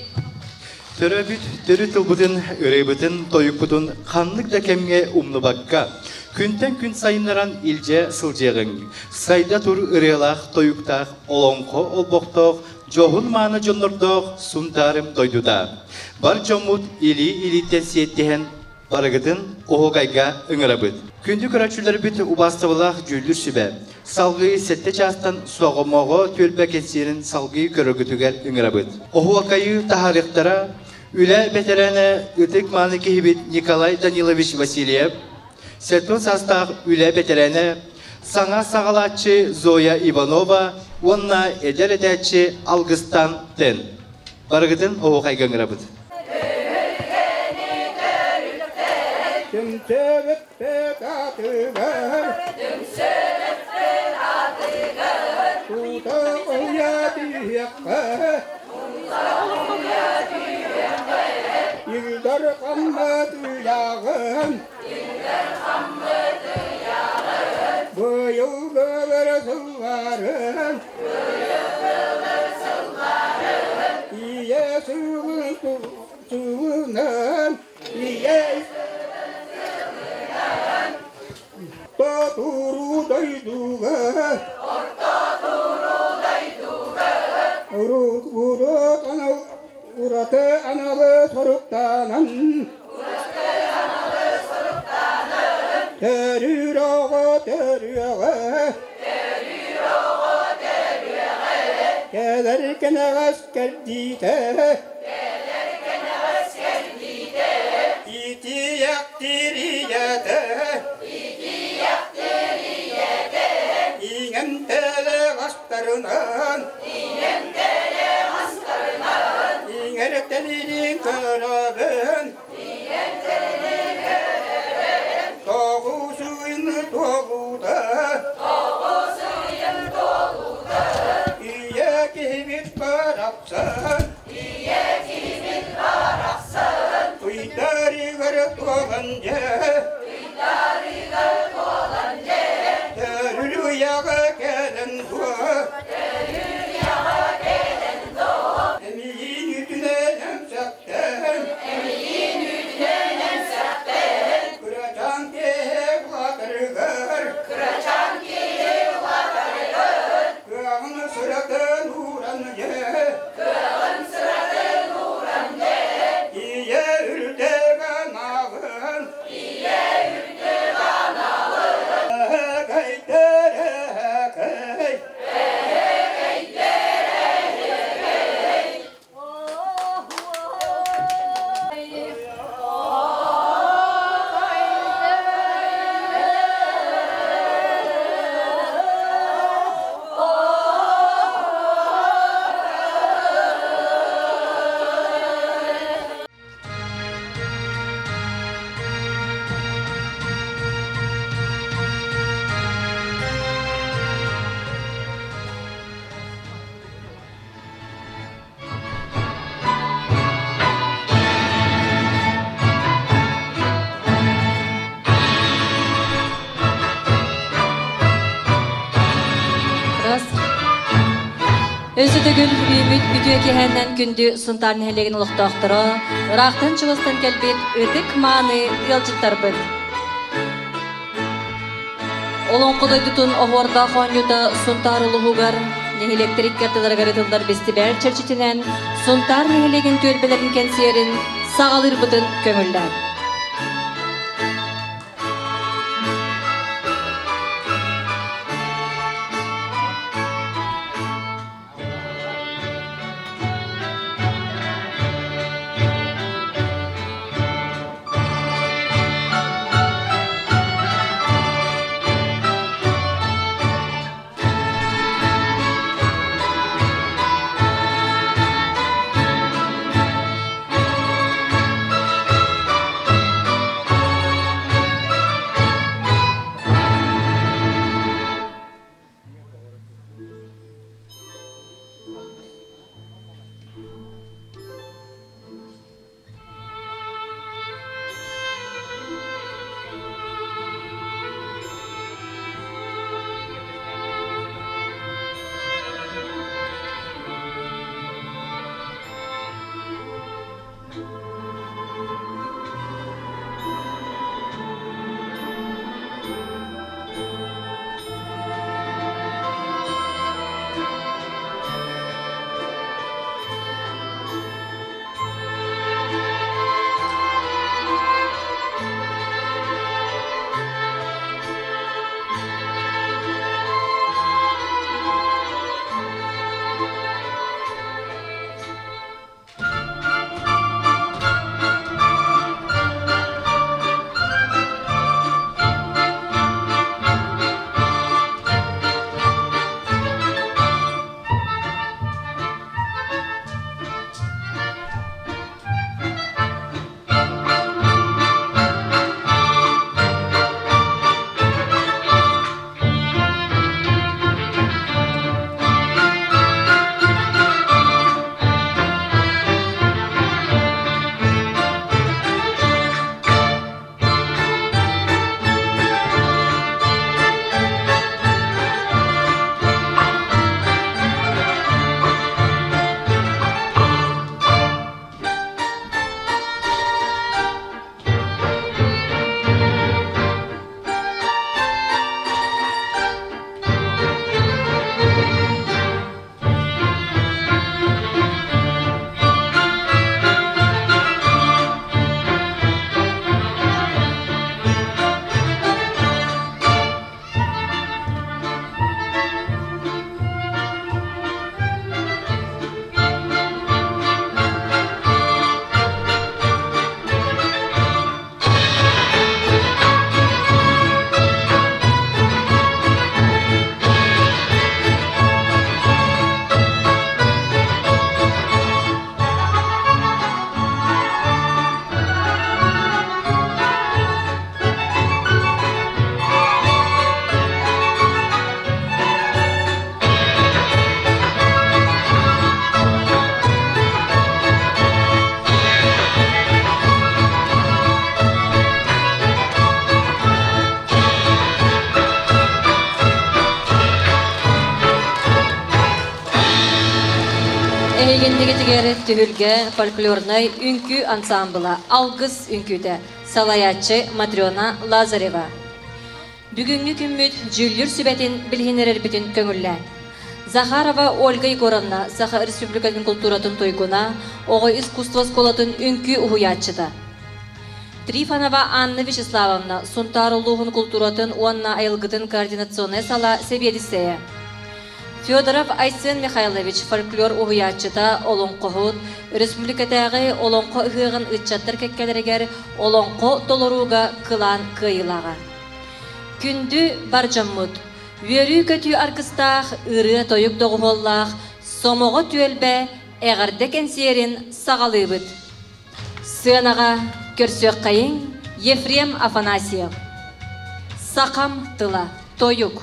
Төрөөбүт төрүт тылбытын, ырыабытын, тойукпутун ханнык да кэмҥэ умнубакка, күнтэн күн сайыннаран илдьэ сылдьыаҕыҥ. Сайда тур ырыалаах, тойуктаах, олоҥхо олбохтоох, дьоһун-мааны дьоннордоох Сунтаарым дойдута. Бар дьоммут илии-илииттэн сиэттиһэн Барыгытын оһуокайга ыҥырабыт. Күндү көрөөччүлэрбит убаастабылаах дьүүллүүр сүбэ. Салгыы сэттэ чаастан Соҕомоҕо түөлбэ кэнсиэрин салгыы көрөргүтүгэр ыҥырабыт. Оһуокайы таһаарыахтара үлэ бэтэрээнэ ытык мааны киһибит Николай Данилович Васильев, 70 саастаах үлэ бэтэрээнэ, саҥа саҕалааччы Зоя Иванова уонна эдэр этээччи Алгыстан Тен. Барыгытын оһуохайга ыҥырабыт. Түмсүбүппүт атыгар Түмсүбүппүт атыгар Тута уйа түһүөххэ Илдар хаммат ыйааҕын Илдар хаммат ыйааҕын Быйылгылар сылларын Быйылгылар сылларын Ийэ сылын сылынан Ийэ Орто дойдуга Орто дойдуга Урут анал ураты аналы соруктанан Ураты аналы соруктанан Төрүүр оҕо төрүөҕэ Төрүүр оҕо төрүөҕэ Кэлэр кэнэҕэс кэрдиитэ Кэлэр кэнэҕэс кэрдиитэ Итиэхтир ийэтэ Итиэхтир ийэтэ Иҥэмтэлэ астарынан Иҥэмтэлэ астарынан Иҥэртэлирин көрөбүн Иҥэртэлирин көрөбүн Тоҕус ыйын туолуута Тоҕус ыйын туолуута Ийэ киһибит барахсан Ийэ киһибит барахсан Ыйдарыгар туолан дьэ Ыйдарыгар туолан дьэ Төрүл ыйаҕа кэлэн дуо Төрүл ыйаҕа кэлэн дуо Эмиийин үтүнэн эмсэхтэн Эмиийин үтүнэн эмсэхтэн Кырачаан киһи улаатарыгар Кырачаан киһи улаатарыгар Кыаҕын сыратын ууран дьэ Кыаҕын сыратын ууран дьэ Ийэ үрдүк аналын Ийэ үрдүк аналын Эһэкэйдэр эһэкэй Эһэкэйдэр эһэкэй Өссө төгүл үүмүт үтүө киэһэннэн күндү Сунтаар нэһилиэгин олохтоохторо, ыраахтан чугастан кэлбит ытык мааны ыалдьыттарбыт. Олоҥхо дойдутун оһуордаах оонньуута Сунтаар улууһугар нэһилиэктэр икки ардыларыгар ыытыллар бэстибээл чэрчитинэн Сунтаар нэһилиэгин түөлбэлэрин кэнсиэрин саҕалыырбытын көҥүллээн. Иннигитигэр түһүлгэ фольклорнай үҥкүү ансаамбыла Алгыс үҥкүүтэ, салайааччы Матрена Лазарева. Бүгүҥҥү күммүт дьүүллүүр сүбэтин билиһиннэрэрбитин көҥүллээн. Захарова Ольга Егоровна Саха Республикатын култууратын туйгуна, оҕо искусство оскуолатын үҥкүү уһуйааччыта. Трифонова Анна Вячеславовна Сунтаар улууһун култууратын уонна айылгытын координационнай салаа сэбиэдиссэйэ. Федоров Айсен Михайлович фольклор уһуйааччыта, олоҥхоһут, өрөспүүбүлүкэтээҕи Олоҥхо ыһыаҕын ыччаттар кэккэлэригэр олоҥхо толорууга кылаан кыайыылааҕа. Күндү бар дьоммут, үөрүү-көтүү аргыстаах, ырыа-тойук доҕуһуоллаах Сомоҕо түөлбэ эҕэрдэ кэнсиэрин саҕалыыбыт. Сыанаҕа көрсүөххэйиҥ Ефрем Афанасьев. Сахам тыла, тойук.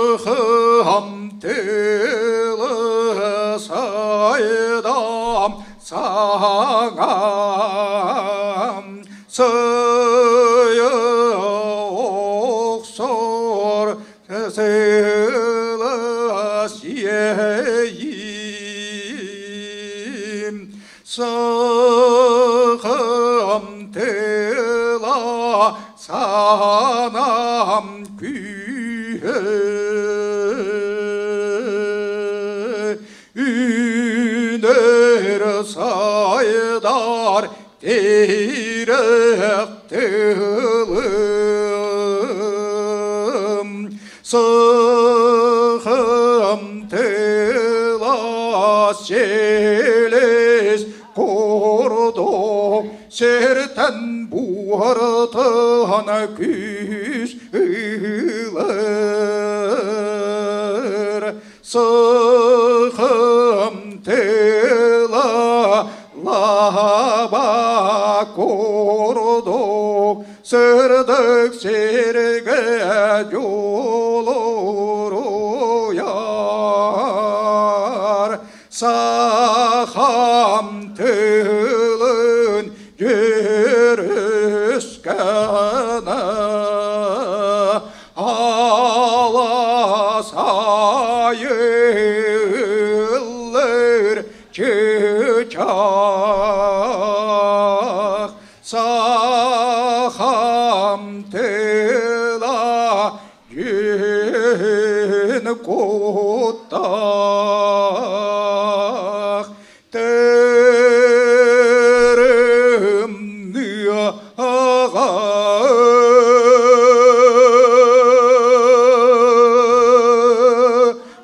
Сыхам тылы сайдам саҥам сыйы охсор сылас иэйим Сахам тыла санам күүһэ Үнэр сайдар тирэх тылым Сахам тыла селес курдук сиртэн буортан күүс ылар. Сахам тыла лаба курдук сырдык сиргэ дьулуруйар. Сахам тылын дьүрүскэнэ алаас айыллыр чыычаах сахам тыла дьүһүн куттаах тырымныа аҕа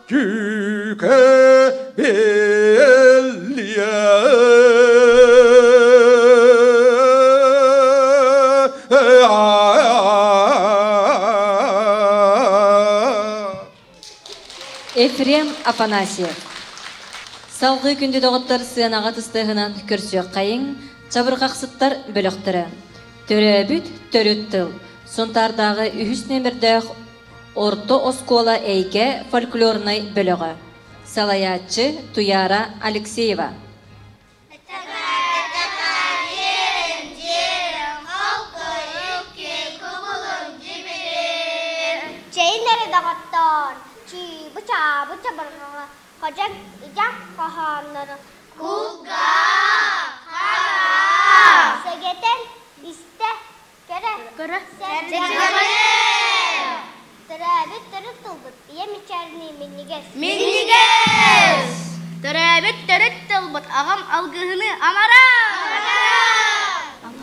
Түүкэ бэлиэ Ефрем Афанасьев. Салгыы күндү доҕоттор сыанаҕа тыстыһынан көрсүөххэйиҥ, чабырҕахсыттар бөлөхтөрө. Төрөөбүт төрүт тыл. Сунтаардааҕы үһүс нүөмэрдээх орто оскуола эйгэ фольклорнай бөлөҕө. Салайааччы Туяра Алексеева. Чэйин эрэ доҕоттоор, чыыбы-чаабы чабырҕаҕа ходьоҥ идьэх хоһооннору кулгаах харах сэгэтэн истэ көрө көрө Төрөөбүт төрүт тылбыт ийэ мичээринии минньигэс. Минньигэс! Төрөөбүт төрүт тылбыт аҕам алгыһыны амара!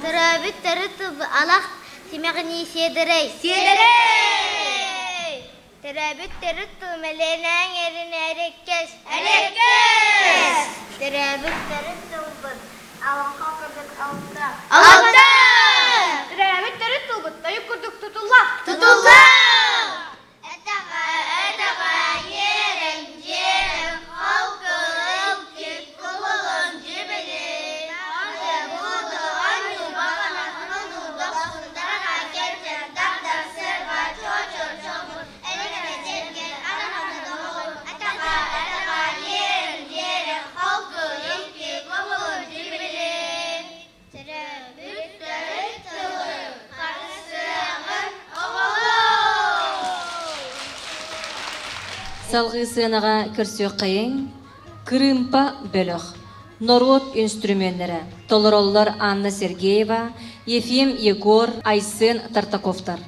Төрөөбүт төрүт тылбыт алах симэҕинии сиэдэрэй. Сиэдэрэй! Төрөөбүт төрүт тыл мэлиэнээҥ эрин эрэккэс. Эрэккэс! Төрөөбүт төрүт тылбыт алаҥха курдук алта. Алта! Төрөөбүт төрүт тылбыт тойук курдук тутулла. Тутулла! Этэҕэ, этэҕэ, иэрэҥ, дьиэрэҥ, холку Салгыы сыанаҕа көрсүөххэйиҥ Кырыымпа бөлөх, норуот үнстүрүмүөннэрэ толороллор Анна Сергеева, Ефим Егор, Айсен Тартаковтар.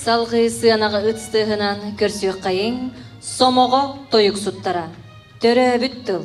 Салгыы сыанаҕа ыт тыаһынан көрсүөххэйиҥ сомоҕо тойуксуттара. Төрөөбүт тыл.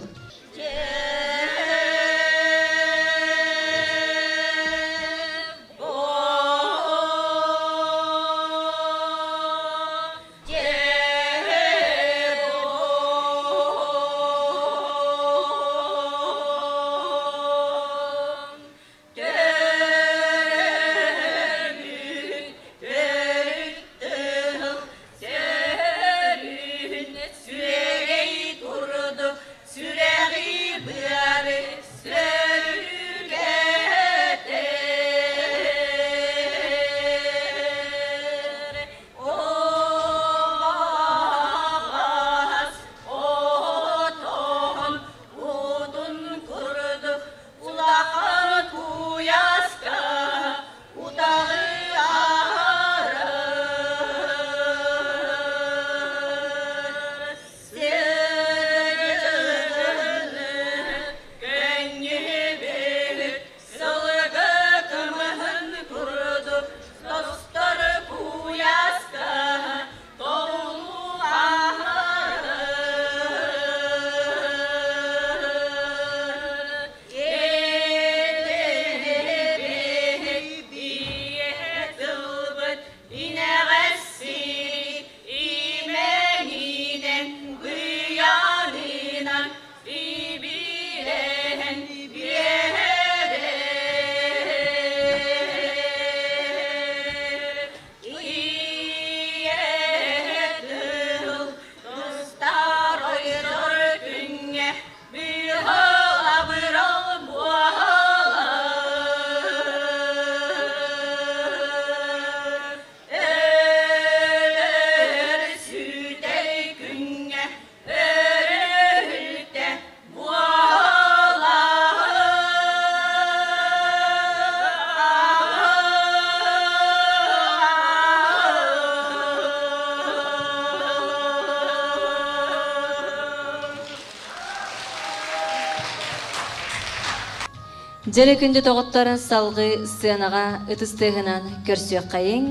Дьэрэ күндү доҕоттор салгыы сценаҕа ытыс тыаһынан көрсүөххэйиҥ,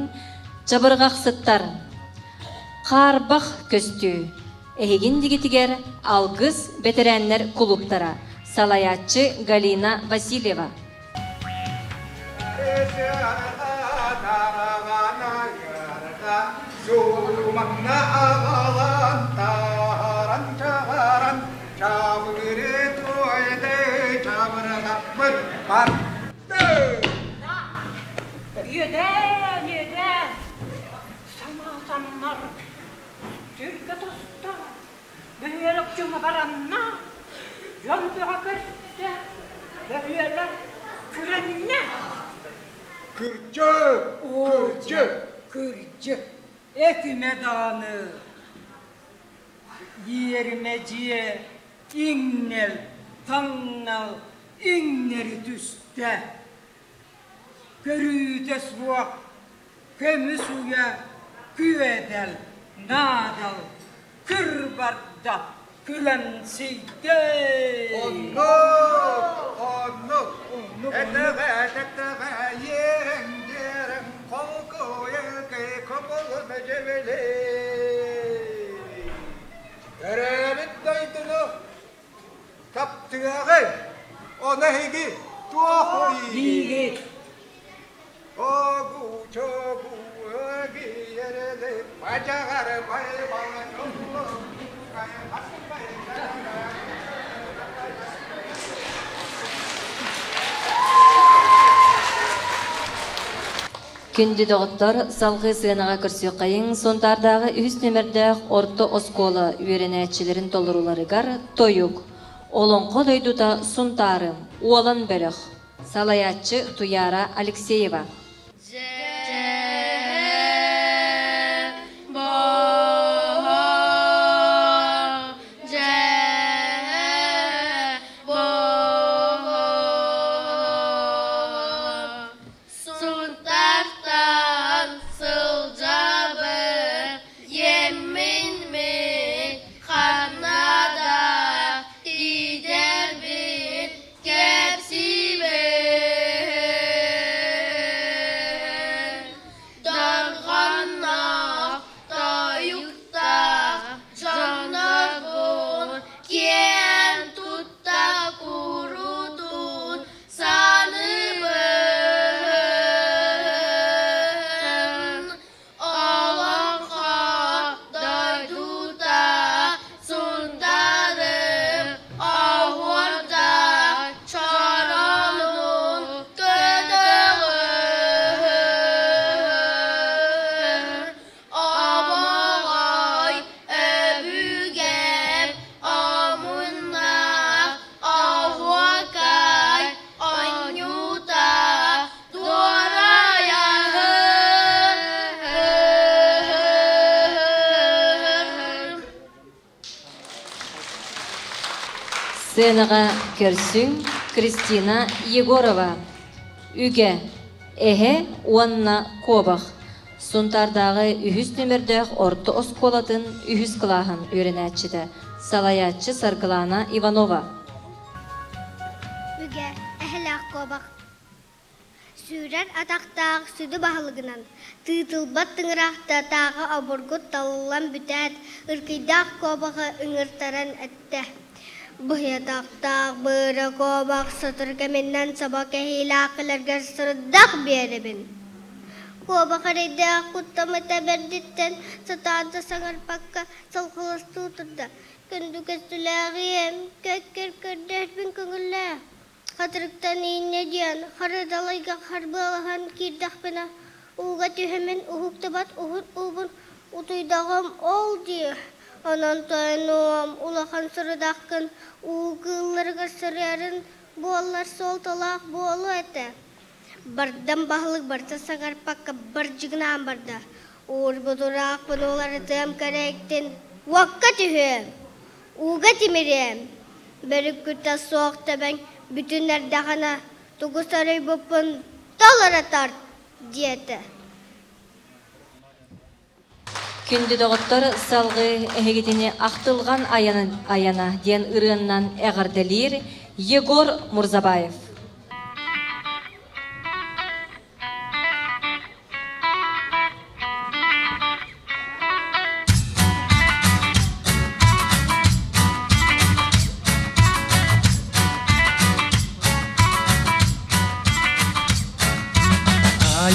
чабырҕахсыттар! Хаарбах көстүү. Эһигин дигитигэр Алгыс бэтэрээннэр кулууптара. Салайааччы Галина Васильева. Үөдээн, үөдээн, санаа самнар, түргэ тоста, бөһүөлэк дьоно баранна, дьон бөҕө көстө, бөһүөлэк күрэннэ. Кырдьык, кырдьык. Кырдьык, этимэ даҕаны, иэримэ дьиэ, иҥнэл, таҥнал, иҥнэри түстэ. Көрүүтэ суох көмүс уйа күөдэл, наадал, күр барда, күлэмсийдэ. Оннук, оннук, этэҕэ, этэҕэ, иэрэҥ, диэрэҥ, холкуйа, кобулун дьэбили. Төрөөбүт дойдуну таптыаҕай, ону эһиги туох диигит? Огу чогу өгиерели бадьаҕар байбала Күндү доҕоттор, салгыы сыанаҕа көрсүөххэйиҥ Сунтаардааҕы үһүс нүөмэрдээх орто оскуола үөрэнээччилэрин толорууларыгар тойук, Олоҥхо дойдута Сунтаарым, Уолан бөлөх, салайааччы Туйаара Алексеева. Сунтаартан сылдьабын, иэммин мин ханна да тиийдэрбин кэпсиибин. Дорҕоонноох тойуктаах дьоннорбун киэн тутта куруутун Саныыбын олоҥхо дойдута Сунтаарым оһуорда чороонун көтөҕөр Омоҕой өбүгэм омуннаах оһуокай оонньуута дуорайаһын. Сценаҕа көрсүҥ Кристина Егорова, Үгэ, Эһэ уонна Куобах Сунтаардааҕы үһүс нүөмэрдээх орто оскуолатын үһүс кылааһын үөрэнээччитэ, салайааччы Саргылаана Иванова. Үгэ, эһэлээх куобах сүүрэр атахтаах сүдү баһылыгынан, тыытылбат тыҥырахтатааҕы обургу талыллан бүтээт, ыркыйдаах куобаҕы ыҥыртаран эттэ: «Быһыйатахтаах быара куобах сотору кэминэн собо кэһиилээх кэлэргэр сорудах биэрэбин» Куобах эрэйдээх куттаммыта бэрдиттэн сатаан да саҥарбакка салҕаластыы турда: «Күндү көстүүлээҕиэм, көккөр көрдөһөрбүн көҥүллээ. Хатырыктан ииннэ диэн хара далайга харбыалаһан киирдэхпинэ, ууга түһэммин уһуктубат уһун уубун утуйдаҕым ол дии. Онон тойонуом, улахан сорудаххын уу кыылларыгар суруйарын буоллар суолталаах буолуо этэ. Бардам баһылык барыта саҥарпакка бардьыгынаан барда. Уурбутураахпын уларытыам кэрэйиктин уокка түһүөм, ууга тимириэм. Бөрүкүтэ суох тэбэҥ бүтүн эрдэҕинэ тугу соруйбуппун толоро тарт диэтэ. Күндү доҕоттор, салгыы эһигитини Ахтылҕан айана диэн ырыаннан эҕэрдэлиир Егор Мурзабаев.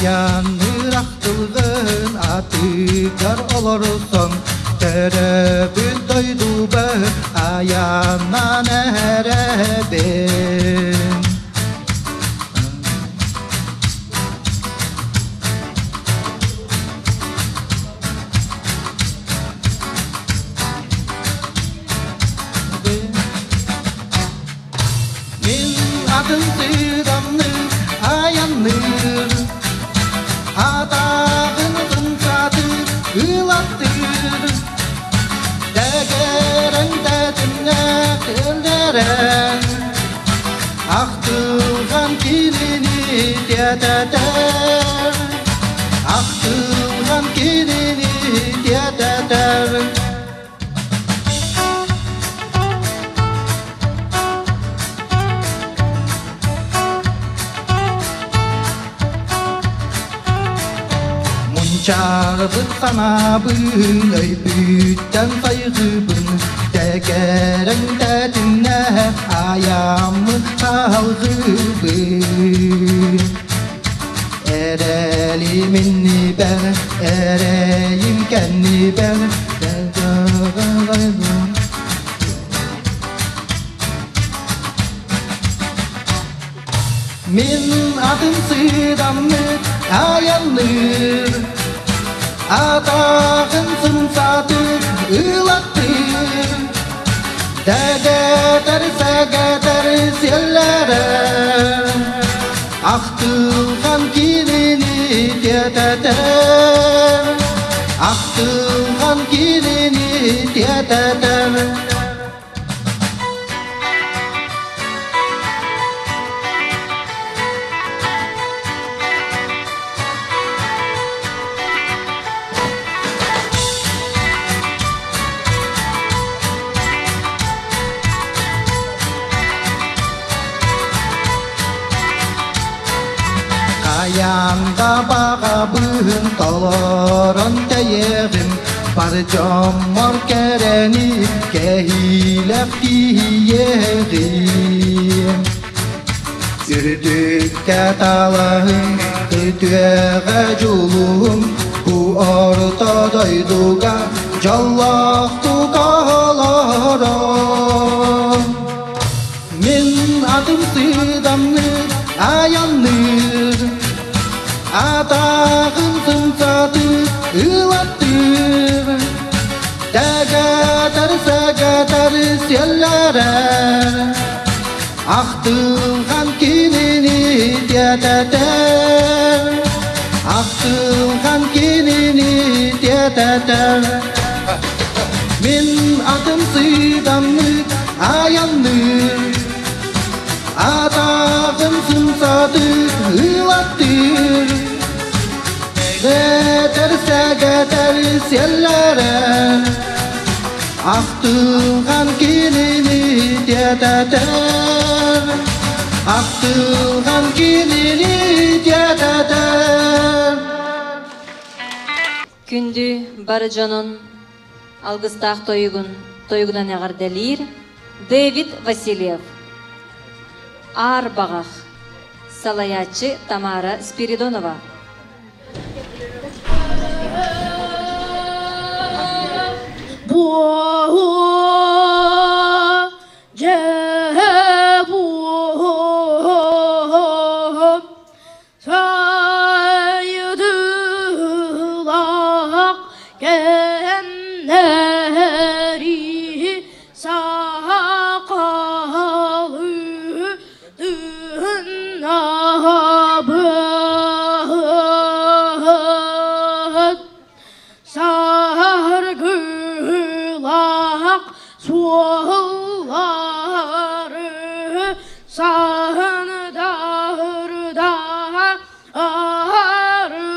Аянныр ахтылгын атыгар олорсон Төрөбүт дойдубы аяннан эрэбин. Мин атын сыдамны аянныр, Атағын сымсаты ылаттыр. Дәгәрәң тәтімне тілдерен, Ақтылған келіні тәтәтәр, Ақтылған келіні тәтәтәр. Мунчарбыт санабын, өйбүттен сайгыбын, Тәкәрәң тәтімне аямын салгыбын. Эрелиминни бер, эрейим кенни бер, Мин атын сыдамны аянныр, Атағын сымсатып ылаттыр. Дәгәтәр сәгәтәр селләрен, Ақтылған келіні тәтәтәр, Ақтылған келіні тәтәтәр. Аянға бағабын толорон тәйегім, Бар жоммор кәрәні кәһиләп тиегім. Үрдүккә талаһын күтүәгә жулуһум, Бу орто дойдуга жоллохту колорон. Мин атым сыдамны аянныр, Атағын сымсаты ылаттыр. Дәгәтәр сәгәтәр селләрәр, Ақтылған келіні тәтәтәр, Ақтылған келіні тәтәтәр. Мин атым сыдамны аянныр, Атағын сымсаты ылаттыр. Сәгәтәр сәгәтәр селләрәр, Ақтылған келіні тәтәтәр, Ақтылған келіні тәтәтәр. Күндү бары дьонун алгыстаах тойугун тойугунан эҕэрдэлиир Дэвид Васильев. Аар баҕах. Салайааччы Тамара Спиридонова. Saydılar kemleri sakalı dünabıt sargılak suları sandarda arıbım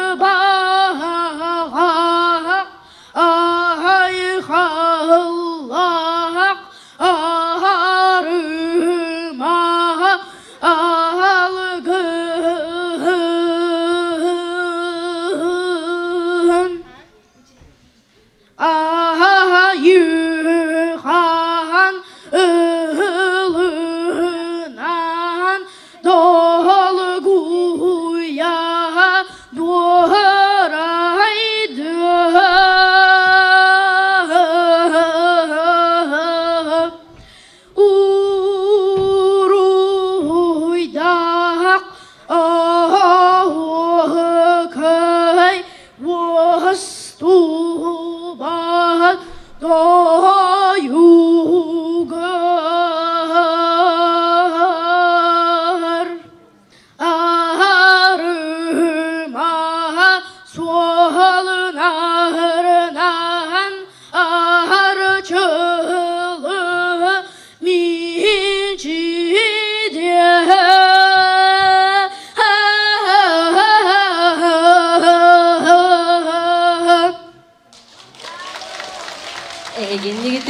Arbağa ayxallaq arıma algısı.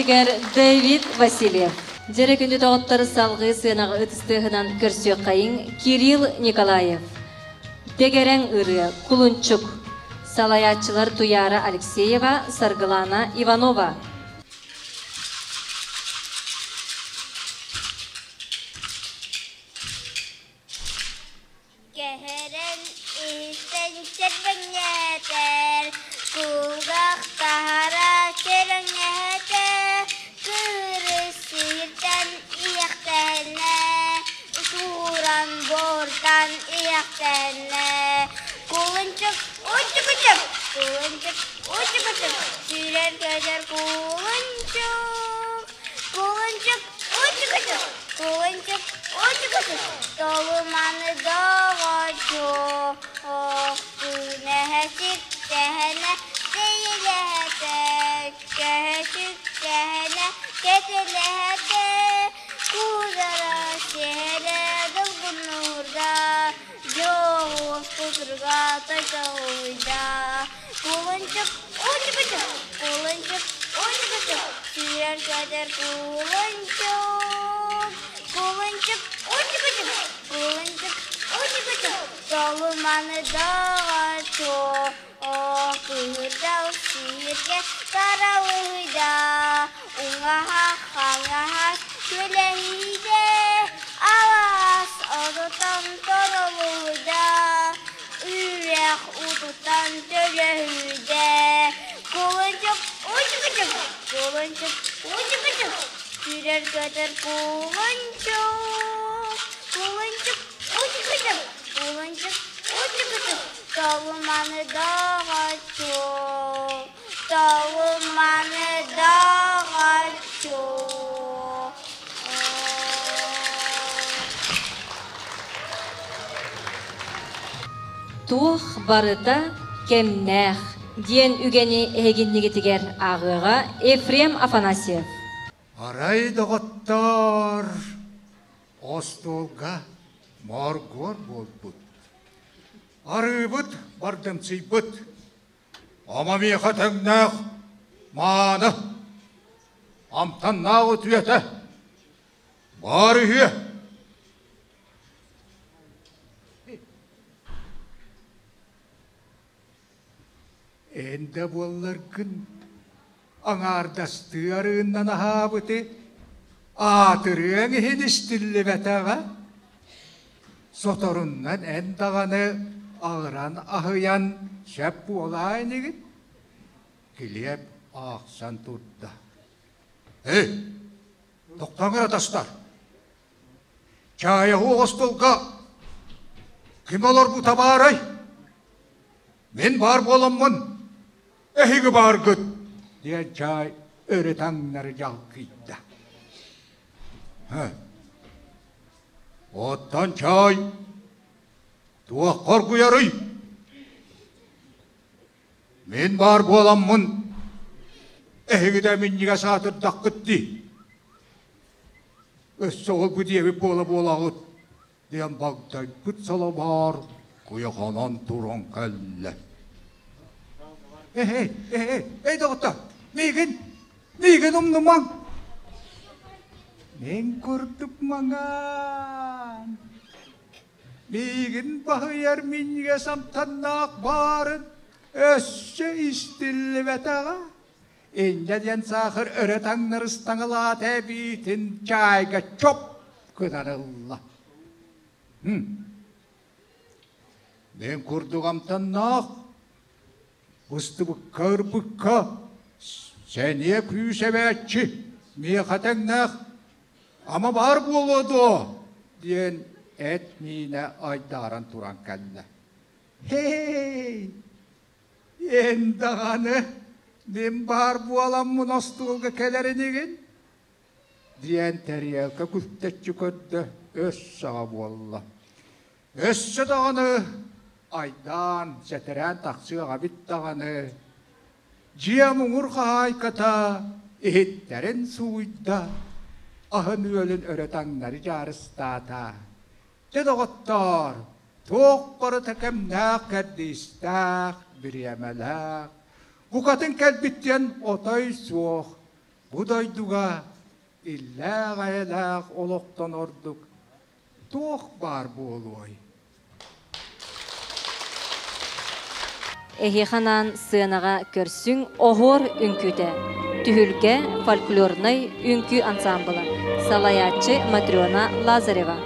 Музыкатыгар Давид Васильев. Дьэрэ күндү доҕоттор салгыы сыанаҕа ытыстыаһынан көрсүөххэйиҥ Кирилл Николаев. Дэгэрэҥ ырыа Кулунчук. Салайааччылар Туяра Алексеева, Саргылана Иванова. Кэһэрэн иһиттэн чэрбэҥнээтэр, кулгаах таһара кэрэҥнэһэтэ, кыырыс сиһиртэн иэхтэнэ, сууран буортан иэхтэнэ. Кулунчук учук-учук, кулунчук учук-учук, сүүрэр көтөр кулунчук, кулунчук учук-учук, Кулунчук учук-учук, толуманы доҕоччук, күнэһэ сиктэһэнэ, тэйилэһэтэ, көһө-сүктэһэнэ, кэтилэһэтэ, куудара сиһэрэ долгуннуурда, дьоҕус кутурга тойтоһуйда. Кулунчук учук-учук, кулунчук учук-учук, сүүрэр-көтөр кулунчук, кулунчук учук-учук, кулунчук учук-учук, толуманы доҕоччуок, кыһырдал сииргэ таралыһыйда, уҥаһа хаҥаһа күлэһийдэ, алаас отутан торолуһуйда. Үрэх утутан төлөһүйдэ, Кулунчук учук-учук, кулунчук учук-учук, сүүрэр көтөр кулунчук, кулунчук учук-учук, кулунчук учук-учук, толуманы доҕоччук, толуманы доҕоччук. Туох барыта кэмнээх диэн үгэни эһигиннигитигэр ааҕыаҕа Ефрем Афанасьев. Арай доҕоттоор, остуолга моргуор буолбут. Арыыбыт бардымсыйбыт. Ама миэхэ тэҥнээх мааны, амтаннаах үтүөтэ баар үһүө. Эн да буолларгын аҥаардастыы арыыннан аһаабыты аатырыаҥ иһин истиллибэтэҕэ. Соторуннан эн даҕаны аҕыран аһыйан сөп буолаа инигин. Килиэп аахсан турда. Эй, тохтооҥ эрэ тастар. Чаайаһы оҕостолго ким олорбута баарай? Мин баар буоламмын, эһиги бааргыт, диэн чаай өрө таҥнары дьалкыйда. Оттон чаай туох хоргуйарый? Мин баар буоламмын, эһиги да минньигэс аатырдаххыт дии. Өссө ол-бу диэбит буола-буолаҕыт диэн багдайбыт салабаар куйаханан туран кэллэ. Эй, эй, эй, доҕоттор, миигин, миигин умнумаҥ. Мин курдук маҥан. Миигин баһыйар минньигэс амтаннаах баарын өссө истиллибэтэҕэ. Инньэ диэн саахар өрө таҥнарыстаҥалаата эбиитин чаайга чоп гынан ылла. Мин курдук амтаннаах, быстыбыкка ырбыкка, сэниэ күүс эбээччи, миэхэ тэҥнээх ама баар буолуо дуо диэн эт миинэ айдааран туран кэллэ. Һэй! Эн даҕаны мин баар буоламмын остуолга кэлэр инигин диэн тэриэлкэ күлтэччи көрдө өс саҕа буолла. Өссө даҕаны айдаан, сэтэрээн тахсыаҕа эбит даҕаны дьиэ муҥур хаһаайката иһиттэрин сууйда, аһын-үөлүн өрө таҥнары дьаарыстаата. Дьэ доҕоттоор, туох барыта кэмнээх кэрдиистээх, бириэмэлээх, букатын кэлбит диэн отой суох. Бу дойдуга иллээх-эйэлээх олохтон ордук туох баар буолуой? Эһиэхэ анаан сыанаҕа көрсүҥ оһуор үҥкүүтэ. Түһүлгэ фольклорнай үҥкүү ансаамбыла. Салайааччы Матрена Лазарева.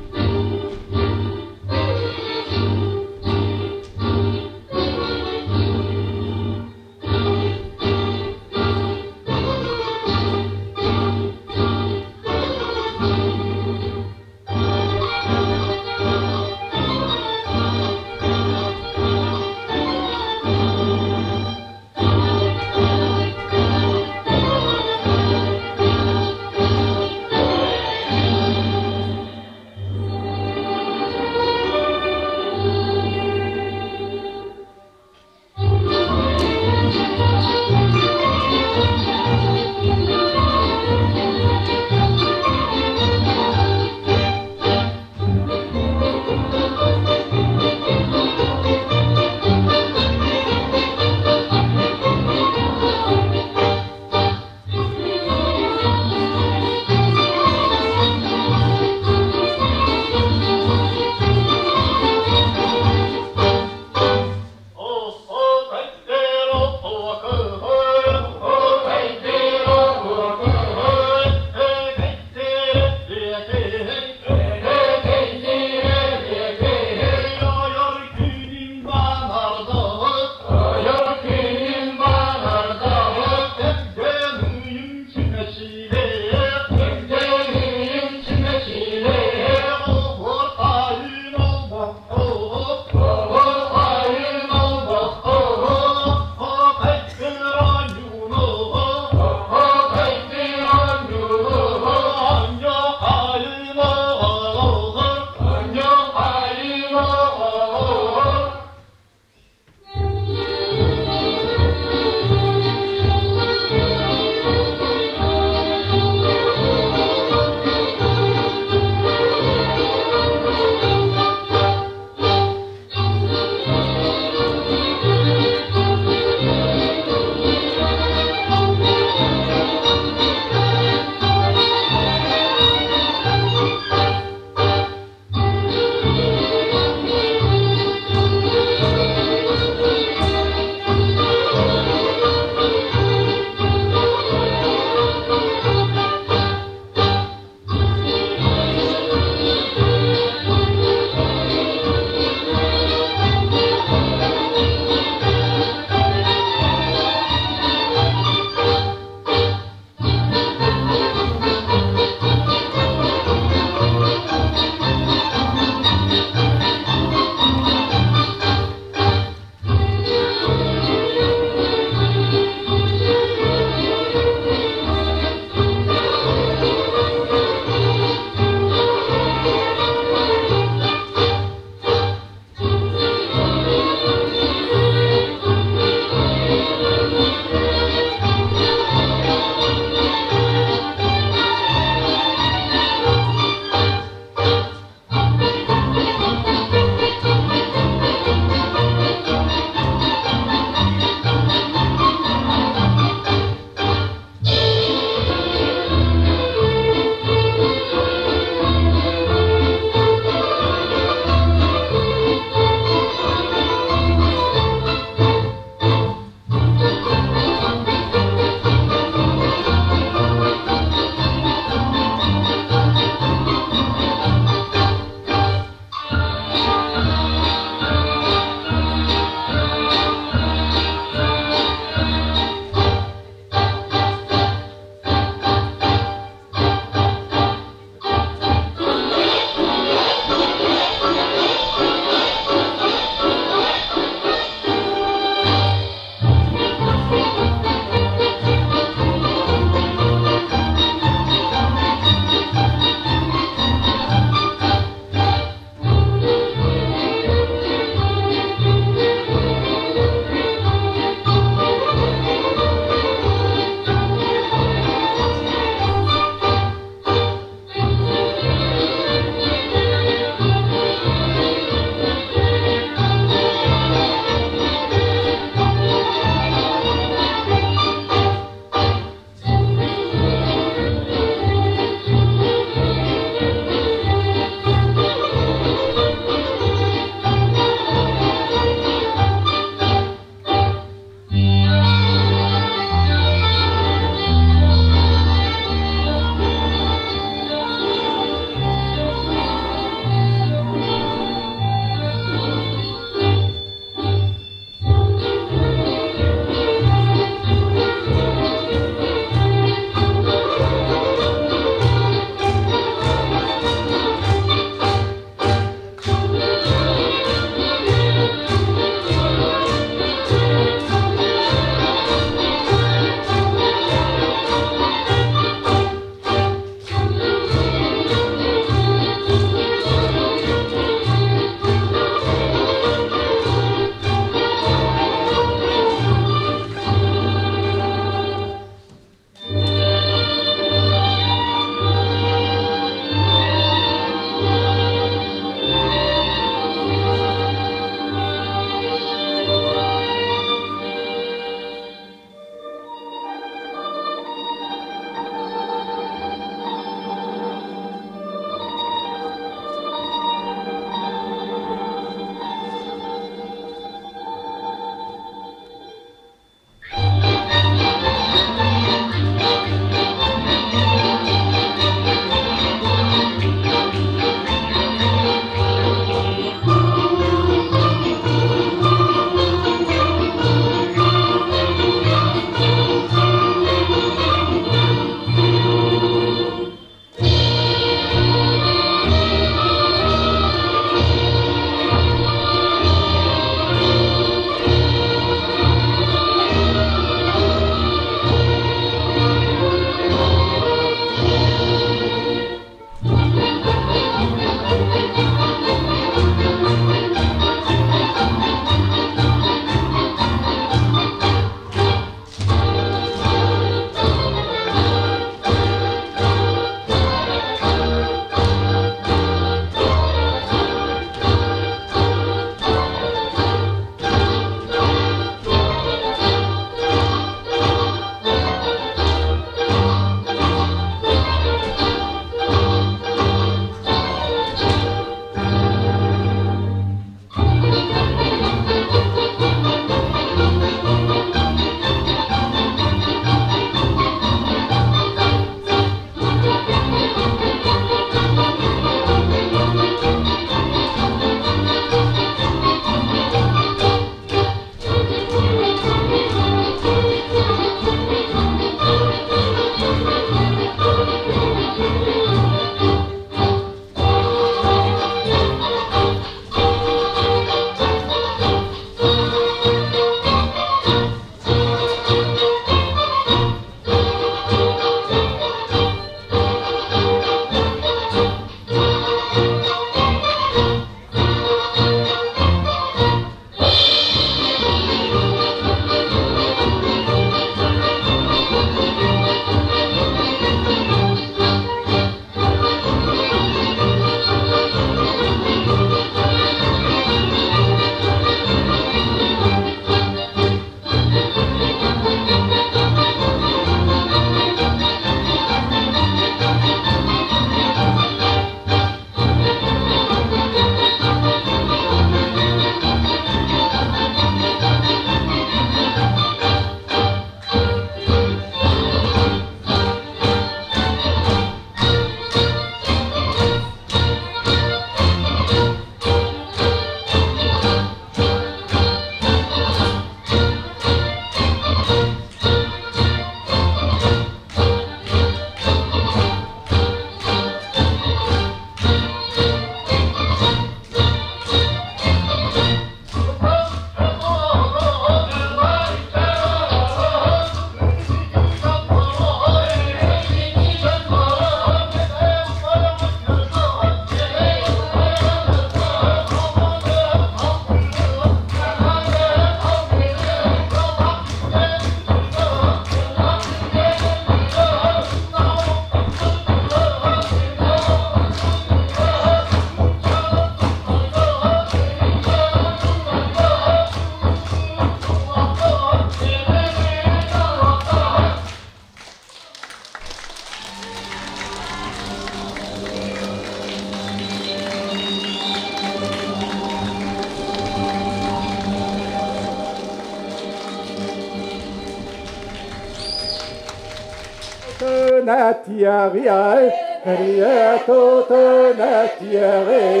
Тутунатиягай, Кэрие тутунатиягай,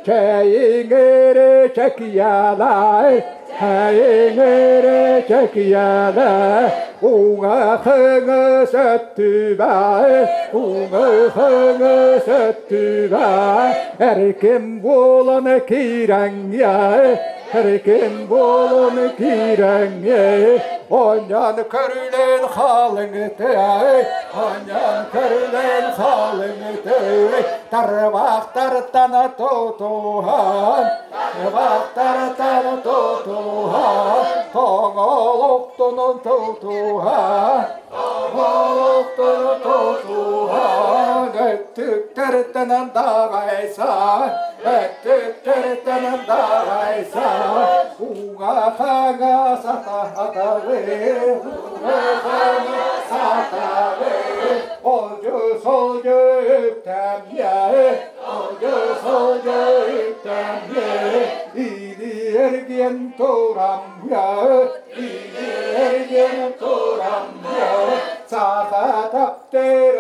Чэйиңэре чэкиялай, Чэйиңэре чэкиялай, Уҥа хыңы сөттүбай, Уҥа хыңы сөттүбай, Эркин буолан киирэҥҥэ, Эркин буолан киирэҥҥэ, Онньан көрүлэн халыҥытай, Онньан көрүлэн халыҥытай, Тарбахтартан тутуһан, Тарбахтартан тутуһан, Тоҥолохтонон тутуһан, Тоҥолохтонон тутуһан, Өттүктэртэн даҕайсан, Өттүктэртэн даҕайсан, Уҥа хаҥа сатаҕы, Уҥа хаҥа сатаҕы, Олдьу солдьу үктэмҥэ, Олдьу солдьу үктэмҥэ, Или эргиэн турамҥа, Или эргиэн турамҥа, Саха таптыр.